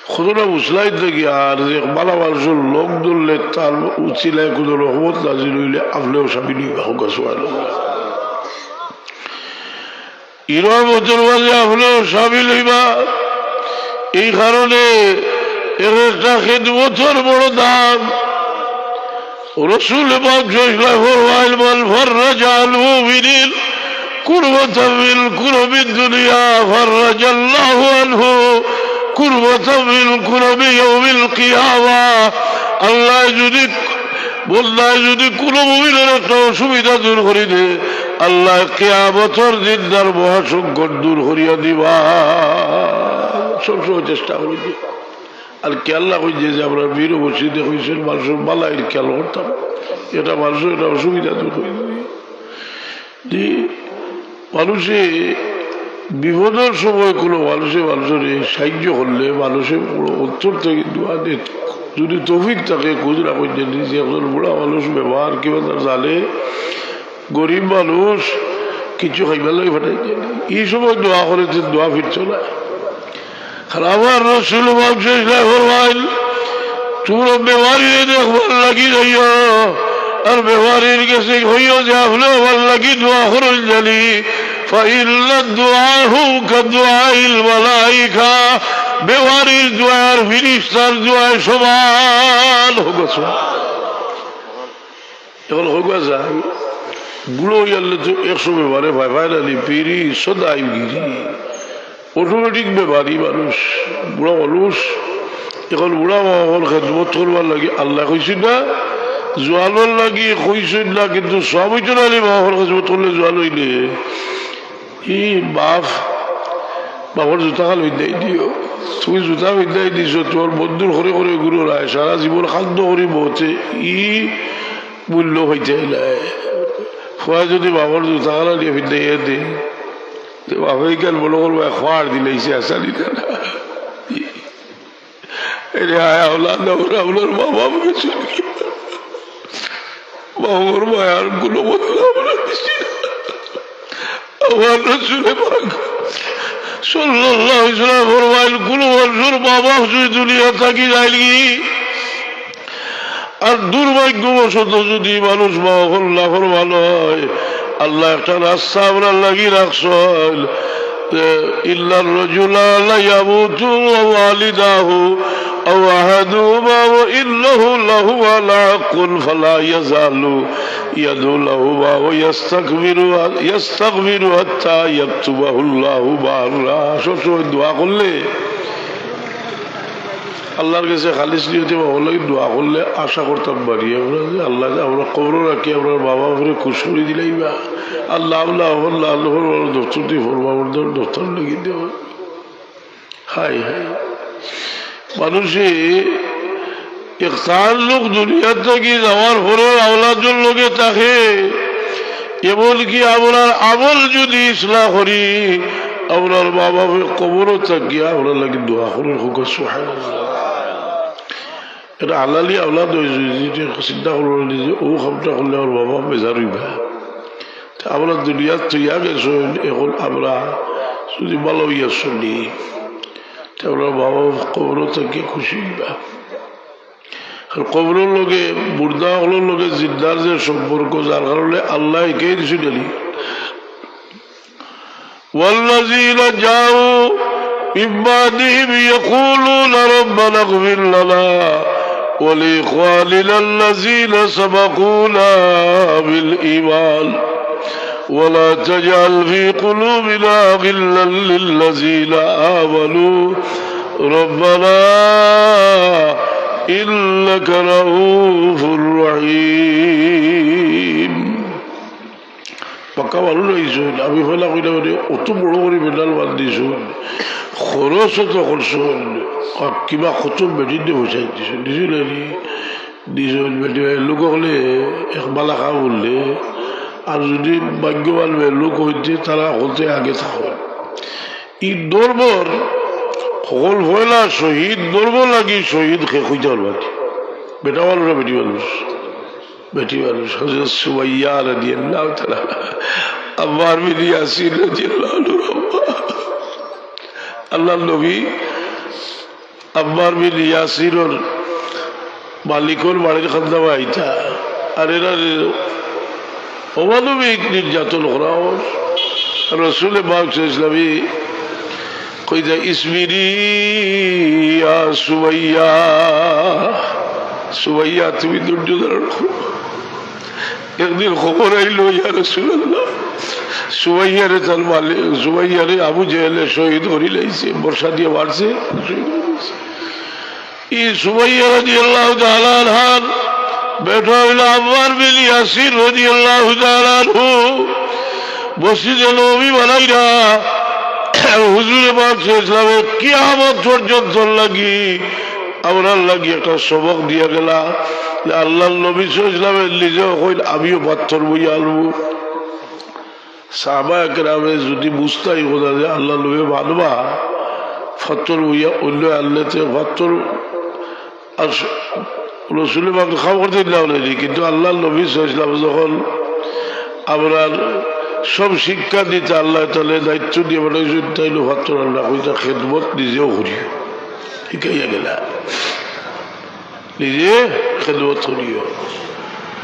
কতটা মুসলাইত দেখি, আর যে বালা মানুষর লগ ধরলে তার উছিলায় কোনো রহমত নাজিল হইলে আপনেও শামিল হইবা, হোক সুবহানাল্লাহ। ই রহমতর মাঝে আপনেও শামিল হইবা। এই কারণে এর একটা খেদমতর বড় দাম। রসুল পাক সাল্লাল্লাহু আলাইহি ওয়াসাল্লাম ফরমাইল, "মান ফাররাজা আন মুমিনিন কুরবাতাম মিন কুরাবিদ দুনিয়া ফাররাজাল্লাহু আনহু কুরবাতাম মিন কুরাবি ইয়াউমিল কিয়ামা।" আল্লায় যদি বন্দায় যদি কোনো মুমিনর একটা অসুবিধা দূর করি দে, আল্লায় কিয়ামতর দিন তার মহাসংকট দূর করিয়া দিবা। সবসময় চেষ্টা করি দে। আর কি আল্লায় কইছে যে আমরা পীর মুর্শিদে কইছইন, মানুষর বালাইর খেয়াল করতাম, এটা মানুষর একটা অসুবিধা দূর করি দিবে। যে মানুষে বিপদর সময় কোনো মানুষে মানুষরে সাহায্য করলে মানুষে বড় অন্তর থেকে দোয়া দেয়। যদি তৌফিক থাকে, খুঁজ রাখো যে নিজে একজন বুড়া মানুষ ব্যবহার কিবা তার জানে, গরিব মানুষ, কিছু খাইবার লাগি ফাটাই দেয়। এই সময় দোয়া করে, তো দোয়া ফিরতো না। আর আমার রসুল পাক সাল্লাল্লাহু আলাইহি ওয়াসাল্লাম ফরমাইল, "তুমরা বেমারিরে দেখবার লাগি যাইও, আর বেমারির গেছে কইও যে আপনে আমার লাগি দোয়া করইন জানি, ফাইন্না দুআআহু কাদুআইল মালাইকা।" বেমারির দোয়া আর ফিরিস্তার দোয়া সমান। হোক আছে। এখন হোক আছে, বুড়ো হইয়ালে তো একশো বেমারে ভাই ভাই নানি পিড়ি সদাই গিরি। অটোমেটিক বেমারি মানুষ, বুড়া মানুষ। এখন বুড়া মা বাবার খেদমত করবার লাগি আল্লায় কইছইন না, জোয়ানর লাগি কইছইন না, কিন্তু সব হইতো না রে, মা বাবার খেদমত করলে জোয়ান হইলে। ই বাপ, বাপর জুতা খান ফিন্দাই দিও। তুমি জুতা ফিন্দাই দিছো, তোমার বন্ধুর ঘরে ঘরে ঘুরো রায়, সারা জীবন খাদ্য করি বহতে, ই মূল্য পাইতে নাই। ফুয়া যদি বাপর জুতা খান আনিয়া ফিন্দাইয়া দে, তে বাপে ইখান মনো করবা, খোয়ার দিলাইছে, আসানি না। এরে হায় আওলাদ, আমরা আপনার মা বাপ গেছে। মা বাবার মায়ার কোনো বদলা আমরা দিছি না। আমার রসুলে পাক সাল্লাল্লাহু আলাইহি ওয়াসাল্লাম ফরমাইল, কোনো মানুষর মা বাপ যদি দুনিয়া থাকি যাইলগি, আর দুর্ভাগ্যবশত যদি মানুষ মা বাপর নাফরমান হয়, আল্লায় একটা রাস্তা আমরার লাগি রাখছইন। إن الرجل ليموت ووالداه أو أحدهما وإنه لهو الحق فلا يزال يدعو لهما ويستغفر، يستغفر حتى يكتبه الله برا। সবসময় দোয়া করলে, আল্লাহর কাছে খালিস নিয়তে বাবার লাগি দোয়া করলে আশা করতাম পারি আমরা যে আল্লায় যে আমরার কবরো রাখি আমরার মা বাপরে খুশ করি দিলাইবা। আল্লাহ, আল্লাহ, আল্লাহ, আল্লাহ, আল্লাহ, দপ্তর দি ফরমা বরদার দপ্তর লাগি দেওয়া। হায়, হায়। মানুষে এক তাল্লুক দুনিয়া থাকি যাওয়ার পরে আওলাদর লগে থাকে, এমনকি আমরার আমল যদি ইসলাহ করি, আমরার মা বাপে কবরো থাকিয়া আমরার লাগি দোয়া করইন, কউক্কা সুবহানাল্লাহ। এটা হালালি আওলাদ অইছে, যদি চিন্তা করইন নিজে, অউ কামটা করলে আমার মা বাপ বেজার অইবা। তে আমরা দুনিয়াত থইয়া গেছইন, এখন আমরা যদি ভালা অইয়া চলি, তে আমরার মা বাপ কবরো থাকিয়া খুশি অইবা। আর কবরর লগে, মুর্দা অকলর লগে জিন্দার যে সম্পর্ক, যার কারণে আল্লায় হিকাই দিছইন নানি, والذين جاءوا من بعدهم يقولون ربنا اغفر لنا ولإخواننا الذين سبقونا بالإيمان ولا تجعل في قلوبنا غلا للذين آمنوا ربنا إنك رؤوف رحيم. পাক্কা মানুষ অইছইন, আমি পয়লা কইলাম, অত বড় করি প্যান্ডেল বান্ধিছইন, খরচ অত করছইন, আর কিবা কত বেটিন্তে পয়সা দিছইন, দিছইন নানি? দিছইন। বেটি ভাইর লোক অকলে এক বালা কাম করলে, আর যদি ভাগ্যবান ভাইর লোক অইতে, তারা হকলতে আগে থাকইন। ই ধর্মর হকল পয়লা শহীদ, ধর্ম লাগি শহীদ কে কইতা পারবা নি? বেটা মানুষ না বেটি মানুষ? বেটি মানুষ। হযরত সুমাইয়া রাদিয়াল্লাহু তাআলা আনহা, আম্মার বিন ইয়াসির রাদিয়াল্লাহু আনহুর আম্মা। আল্লাহর নবী আম্মার বিন ইয়াসিরর মালিকর বাড়ির কান্দাত আইতা, আর এরারে অমানবিক নির্যাতন করা অর। রসুলে পাক সাল্লাল্লাহু আলাইহি ওয়াসাল্লামে কইতা, "ইসবিরি ইয়া সুমাইয়া, সুমাইয়া, তুমি ধৈর্য ধারণ করো।" একদিন খবর আইলো, "ইয়া রাসূলুল্লাহ, সুমাইয়ারে তার মালিক, সুমাইয়ারে আবু জেহেলে শহীদ করিলাইছে, বর্শা দিয়া মারছে, শহীদ করিলাইছে।" ই সুমাইয়া রাদিয়াল্লাহু তাআলা আনহার বেটা অইলা আম্মার বিন ইয়াসির রাদিয়াল্লাহু তাআলা আনহু। মসজিদে নববী বানাইরা, হুজুরে পাক সাল্লাল্লাহু আলাইহি ওয়াসাল্লামে কিয়ামত পর্যন্ত লাগি আমরার লাগি একটা সবক দিয়া গেলা যে আল্লাহর নবী সাল্লাল্লাহু আলাইহি ওয়াসাল্লামে নিজেও কইন, "আমিও পাথর বইয়া আনমু।" সাহাবায়ে কেরামে যদি বুঝতা ই কথা যে আল্লাহর নবী মানবা, পাথর বইয়া অইলে আনলে তে পাথর আর রসুলে পাক খাম করতে দিলা অইলে, কিন্তু আল্লাহর নবী সাল্লাল্লাহু আলাইহি ওয়াসাল্লাম যখন আমরার সব শিক্ষা দিতা, আল্লাহ তাআলা দায়িত্ব দিয়া পাঠাইছইন, তাইলে পাথর আনরা কইতা খেদমত নিজেও করিও, হিকাইয়া গেলা। নিজে খেদমত করিও।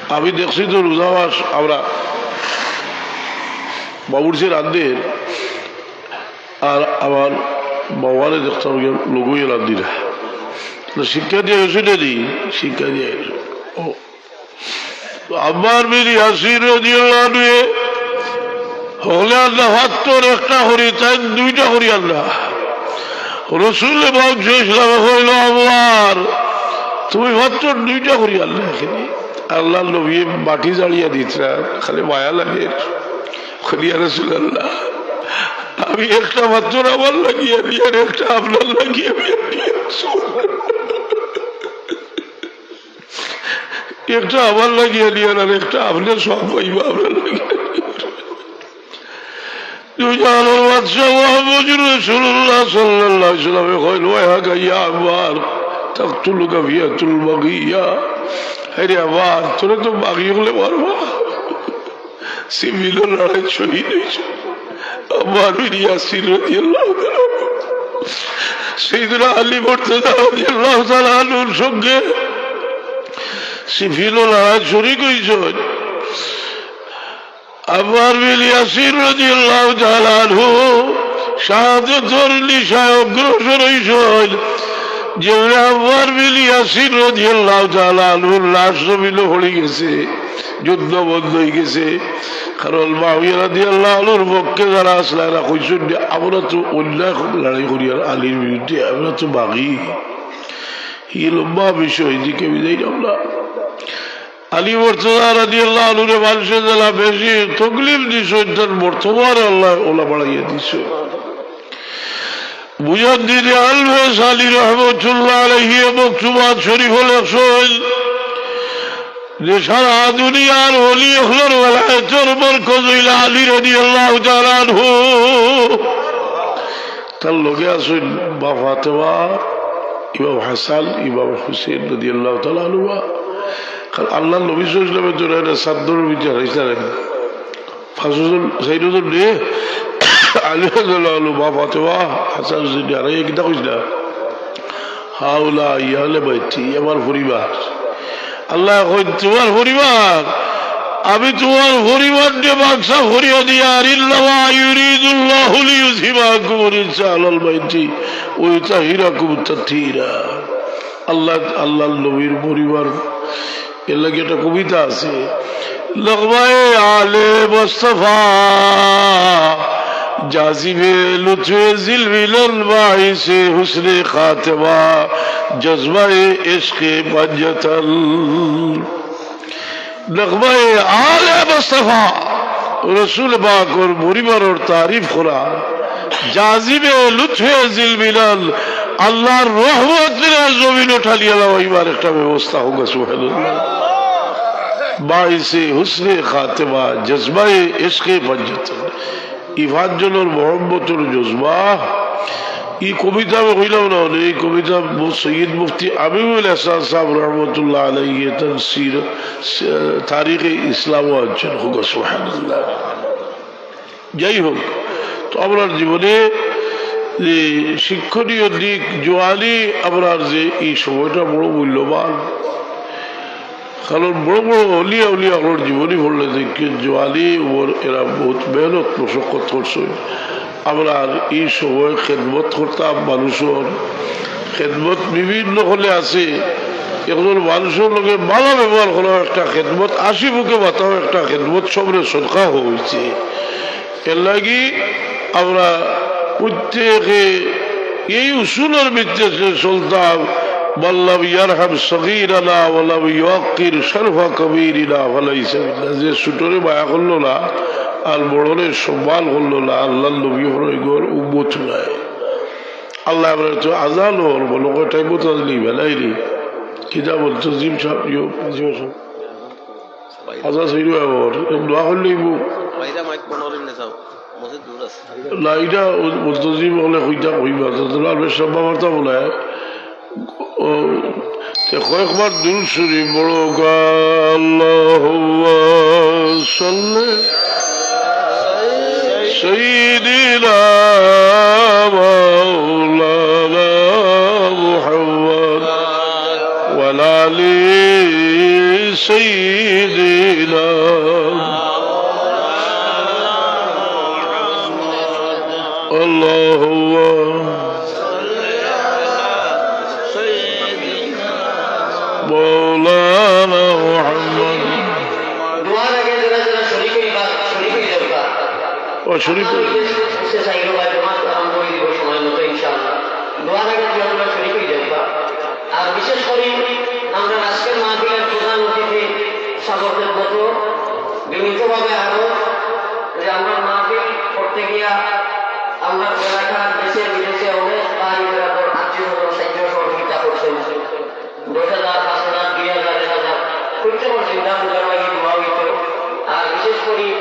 আমি দেখছি তো রোজা মাস, আমরা বাবুর্চি রান্ধে, আর আমার বাবারে দেখতাম গিয়া লগে রান্ধিরা। তো শিক্ষা দিয়া গেছে না নি? শিক্ষা দিয়া গেছে। ও, আম্মার বিন ইয়াসির রাদিয়াল্লাহু আনহু হকলে আনলা পাথর একটা করি, তাইন দুইটা করি আনলা। রসুলে পাক সাল্লাল্লাহু আলাইহি ওয়াসাল্লামে কইলা, "আম্মার, তুমি পাথর দুইটা করি আনলা কেনে?" আল্লাহর নবী মাটি জাড়িয়া দিতরা, খালি মায়া লাগে। কইলা, "ইয়া রাসূলুল্লাহ, আমি একটা পাথর আমার লাগি আনি আর একটা আপনার লাগি আমি আনি।" একটা আমার লাগি আনিয়ার আর একটা আপনে সওয়াব পাইবা আমরার লাগি। দুই জাহানর বাদশা মুহাম্মদুর রাসূলুল্লাহ সাল্লাল্লাহু আলাইহি ওয়াসাল্লামে কইলা, "ওয়াইহাকা ইয়া আম্মার, তাকতুলুকা ফিআতুল বাগিয়া।" হায়রে আম্মার, তোরে তো বাগী অকলে মারবা। সিফিনর লড়াইত শহীদ অইছে আম্মার বিন ইয়াসির রাদিয়াল্লাহু তাআলা আনহু। সাইয়েদুনা আলী মুর্তজা রাদিয়াল্লাহু তাআলা আনহুর সঙ্গে সিফিনর লড়াইত শরিক অইছইন। আম্মার বিন ইয়াসির রাদিয়াল্লাহু তাআলা আনহু শাহাদতর নিশায় অগ্রসর অইছইন। যেমনে আম্মার বিন ইয়াসির রাদিয়াল্লাহু তাআলা আনহুর লাশ জমিনো পড়ি গেছে, যুদ্ধ বন্ধ অইগেছে। কারণ মুআবিয়া রাদিয়াল্লাহু আনহুর পক্ষে যারা আছলা, এরা কইছইন যে, "আমরা তো অন্যায় লড়াই করিয়ার আলীর বিরুদ্ধে, আমরা তো বাগী।" ই লম্বা বিষয়, এদিকে আমি যাইরাম না। আলী মুর্তজা রাদিয়াল্লাহু আনহুরে মানষে যেলা বেশি তকলিফ দিছইন, তান মর্তবা আল্লায় অউলা বাড়াইয়া দিছইন। মুজাদ্দিদে আলফেস আলী রহমতুল্লাহ আলাইহি মকতুবাত শরিফো লেখছইন যে সারা দুনিয়ার ওলি অকলর ওলায়াতর মরকজ অইলা আলী রাদিয়াল্লাহু তাআলা আনহু। তার লগে আছইন মা ফাতেমা, ইমাম হাসান, ইমাম হুসেন রাদিয়াল্লাহু তাআলা আনহুমা। কারণ আল্লাহর নবী সাল্লাল্লাহু আলাইহি ওয়াসাল্লামে তো এরা চাদরর ভিতরে হারাইছে না। পাঁচজন, চাইরজন রে, আলী রাদিয়াল্লাহু আনহু, মা ফাতেমা, হাসান হুসেন, আর এই কিতা কইস না? হাউলা আহলে বাইতি, আমার পরিবার। আল্লায় কইন, "তুমার পরিবার, আমি তুমার পরিবার দিয়া বাক্সা ভরিয়া দিয়ার, ইন্নামা ইউরিদুল্লাহু লিইউযহিবা আনকুম রিজসা আহলাল বাইতি ওয়া ইউতাহহিরাকুম তাতহীরা।" আল্লাহ, আল্লাহর নবীর পরিবার, এর লাগি একটা কবিতা আছে, "নগমায়ে আলে মুস্তফা, জাজিবে লুৎফে জিলমিলাল, বাইসে হুসনে খাতেমা, জজবায়ে ইশকে পঞ্জতন।" নগমায়ে আলে মুস্তফা, রসুল পাকর পরিবারর তারিফ করা, জাজিবে লুৎফে জিলমিলাল, আল্লাহর রহমতরে জমিনো ঠালিয়া লাগাইবার একটা ব্যবস্থা হোক, সুবহানাল্লাহ। বাইসে হুসনে খাতেমা, জজবায়ে ইশকে পঞ্জতন। ই পাঁচজনর মহব্বতর জজবা, ই কবিতা আমি কইলাম না, মানে, ই কবিতা মু-, সৈয়দ মুফতি আমিনুল এহসান সাহেব রহমতুল্লাহ আলাইহি তান সির-, সে-, তারিখে ইসলামও আনছইন, হোক সুবহানাল্লাহ। যাই হোক, তো আমরার জীবনে যে শিক্ষণীয় দিক, জোয়ানি, আমরার যে এই সময়টা বড় মূল্যবান, কারণ বড় বড় অলিয়া উলিয়া অকলর জীবনী পড়লে দেখি জোয়ানি উমর এরা বহুত মেহনত মশক্কত করছইন। আমরার ই সময় খেদমত করতাম মানুষর, খেদমত বিভিন্ন হলে আছে। একজন মানুষর লগে ভালা ব্যবহার করাও একটা খেদমত, হাসি মুখে মাতাও একটা খেদমত, সবরে সদকা অইছে। এর লাগি আমরা প্রত্যেকে এই উসুলর ভিত্তিতে চলতাম, "মাল্লাম ইয়ারহাম সগীরানা ওয়ালাম ইউয়াক্কির শরফা কবীরিনা ফালাইসা মিন্না।" যে ছোটরে মায়া করলো না আর বড়রে সম্মান করলো না, আল্লাহর নবী হলো এগুলোর উম্মত নয়। আল্লাহ আমরা তো আজান হল বলো, কয়টাই বোতল নিবে, নাই নি? কিতা বলতো জিম সাহেব, ইয়ো, জিম সাহেব। আচ্ছা, সেই রকম আবার। এক দোয়া করলেই বউ। ভাইরা মাইক মনে করেন না, যাও। মসজিদ দূর আছে। না, এটা ও-, মুলতজিম হলে কইতা কইবা, তো তোমরা বেশ সব বাবার তো মনে হয়। ও, তে কয়েকবার দুরূদ শরীফ পড়ো, আল্লাহুম্মা সাল্লি সাইয়্যিদিনা মাওলানা মুহাম্মদ। وعلى آل سيدنا. اللهم مولانا محمد. দোয়ার আগে যারা যারা শরিক অইবা, শরিক অই যাবা। ও, শরিক অই। সে চাইরো ভাই, দোয়া আরম্ভ অই দিব সময় মতো ইনশাআল্লাহ। দোয়ার আগে যারা যারা শরিক অই যাবা। আর বিশেষ করি আমরা আজকের মাহফিলের প্রধান অতিথি সাগর দেবব্রত বিনীতভাবে আরো যে আমরা মাহফিল করতে গিয়া আমরা এলাকার দেশে বিদেশে অনেক ভাই বেরাদর আত্মীয় স্বজন সাহায্য সহযোগিতা করছেন। দশ হাজার, পাঁচ হাজার, দুই হাজার, এক হাজার, প্রত্যেকের চিন্তা পূজার লাগি দোয়া অইতো। আর বিশেষ করি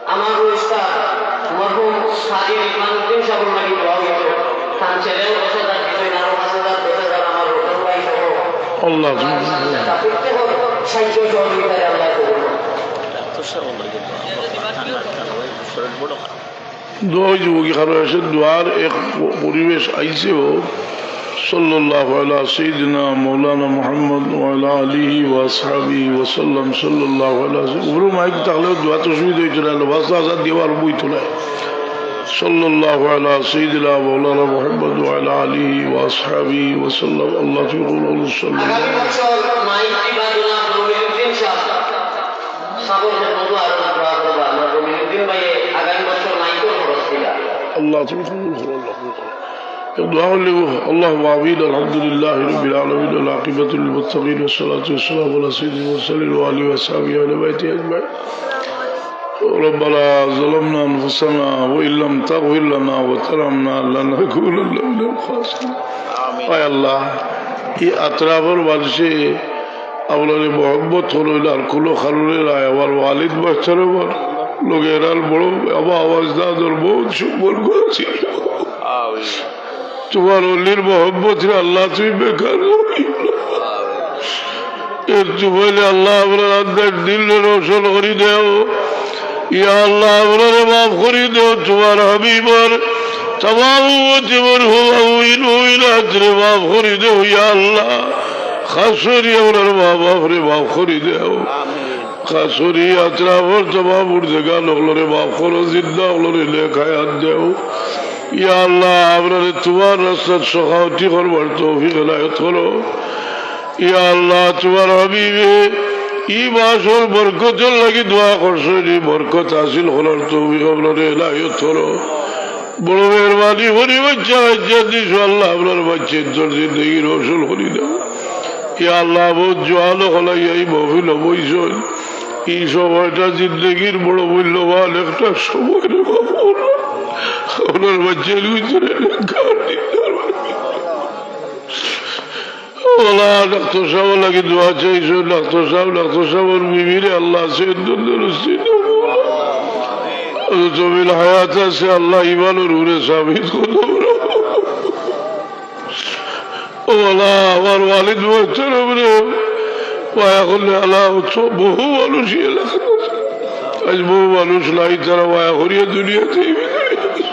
আমার উস্তাদ মরহুম হাজী রিজওয়ানুদ্দিন সাহেবের লাগি দোয়া অইতো। তান ছেলেও দশ হাজার দিছইন, আরো পাঁচ হাজার, দশ হাজার আমার রতন ভাই সহ। আল্লাহ। প্রত্যেকের সাহায্য সহযোগিতায় আল্লাহ কবুল করুন। দোয়া অই যাবো কি, কারণ আছে দোয়ার এক প-, পরিবেশ আইছে ও। সাল্লাল্লাহু আলা সাইয়্যিদিনা মাওলানা মুহাম্মদ ওয়া আলা আলিহি ওয়া আসহাবিহি ওয়া সাল্লাম। সাল্লাল্লাহু আলা সাইয়্যিদিনা। উপরে মাইক থাকলেও দোয়া তো অসুবিধা অইতো না, আল্লাহ আজাদ দিয়ে আর বইতো না। সাল্লাল্লাহু আলা সাইয়্যিদিনা মাওলানা মুহাম্মদ ওয়া আলা আলিহি ওয়া আসহাবিহি ওয়া সাল্লাম। আল্লাহ তুমি কবুল করো, সাল্লাল্লাহু আলাইহি ওয়া সাল্লাম। আগামী বছর মাইক বাজনা রবিউদ্দিন সাহেব। সাগর দেবব্রত আরো দোয়া করবা, আমার রবিউদ্দিন ভাইয়ে আগামী বছর মাইকর খরচ দিবা। আল্লাহ তুমি কবুল করো, আল্লাহ কবুল করো। এক দোয়া করলে, اللهم آمين. الحمد لله رب العالمين، والعاقبة للمتقين، والصلاة والسلام على سيد المرسلين وعلى آله وصحبه وأهل بيته أجمعين. ربنا ظلمنا أنفسنا وإن لم تغفر لنا وترحمنا لنكونن من الخاسرين. আমিন। আয় আল্লাহ, এই আতরাফর মানুষে আপনারে মহব্বত করইন, আর কোনো কারণে নাই। আমার ওয়ালিদ মাস্টার আমার লগে এরার বড় বাবা আওয়াজ দাদর বহুত সম্পর্ক আছে। তুমার অলির মহব্বতরে আল্লাহ তুমি বেকার করিও না। এর তুফাইলে আল্লাহ আমরার আন্ধার দিলরে রোশন করি দেও। ইয়া আল্লাহ, আমরারে মাফ করি দেও। তুমার হাবিবর তামাম উম্মতে মরহুম মুমিন মুমিনাতরে মাফ করি দেও, ইয়া আল্লাহ। খাস করি আমরার মা বাপরে মাফ করি দেও। খাস করি আতরাফর তামাম মুর্দেগান অকলরে মাফ করো, জিন্দা অকলরে নেক হায়াত দেও। ইয়া আল্লাহ, আমরারে তুমার রাস্তাত সখাওতি করবার তৌফিক এনায়েত করো। ইয়া আল্লাহ, তুমার হাবিবে ই মাসর বরকতর লাগি দোয়া করছইন, ই বরকত হাসিল করার তৌফিক আমরারে এনায়েত করো। বড় মেহেরবানি করি বাচ্চা কাচ্চা দিছো আল্লাহ, আমরার বাচ্চাইন্তর জিন্দেগি রোশন করি দেও। ইয়া আল্লাহ, বউত জোয়ান অকল আইয়া ই মহফিলো বইছইন। ই সময়টা জিন্দেগির বড় মূল্যবান একটা সময় রে বাবা। আমরার বাচ্চাইন্তর ভিতরে নেককার দিনদার বানাই। ও আল্লাহ, ডাক্তার সাবর লাগি দোয়া চাইছো, ডাক্তার সাব, ডাক্তার সাবর বিবিরে আল্লাহ সে তন্দুরুস্তি দেও। যত দিন হায়াত আছে আল্লাহ ইমানর উপরে সাবিত করো। ও আল্লাহ, আমার ওয়ালিদ মুহতারামরে মায়া করলে আল্লাহ, তো বহু মানুষ ই এলাকাত আছে। আইজ বহু মানুষ নাই, তারা মায়া করিয়া দুনিয়া থাকি বিদায় নিছে।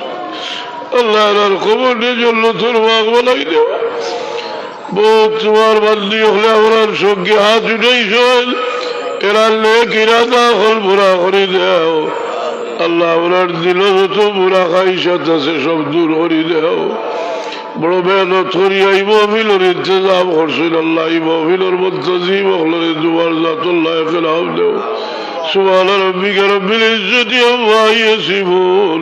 আল্লাহ, এরার কবররে জন্নতর বাগ বানাই দেও। বউত তুমার বান্দি অকলে আমরার সঙ্গে হাত উঠাইছইন, এরার নেক ইরাদা অকল পুরা করি দেও। আল্লাহ, আমরার দিলো যত বুরা খাইশাত আছে সব দূর করি দেও। বড় মেহনত করিয়া ই মহফিলর ইন্তেজাম করছইন আল্লাহ, ই মহফিলর মুন্তাজিম অকলরে তুমার জাতুল্লাহ একরাম দেও। سبحان ربك رب العزة عما يصفون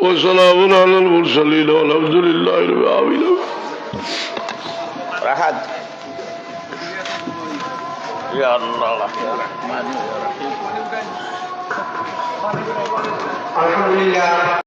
وسلام على المرسلين والحمد لله رب العالمين. রাহাত। ইয়া আল্লাহ। আলহামদুলিল্লাহ।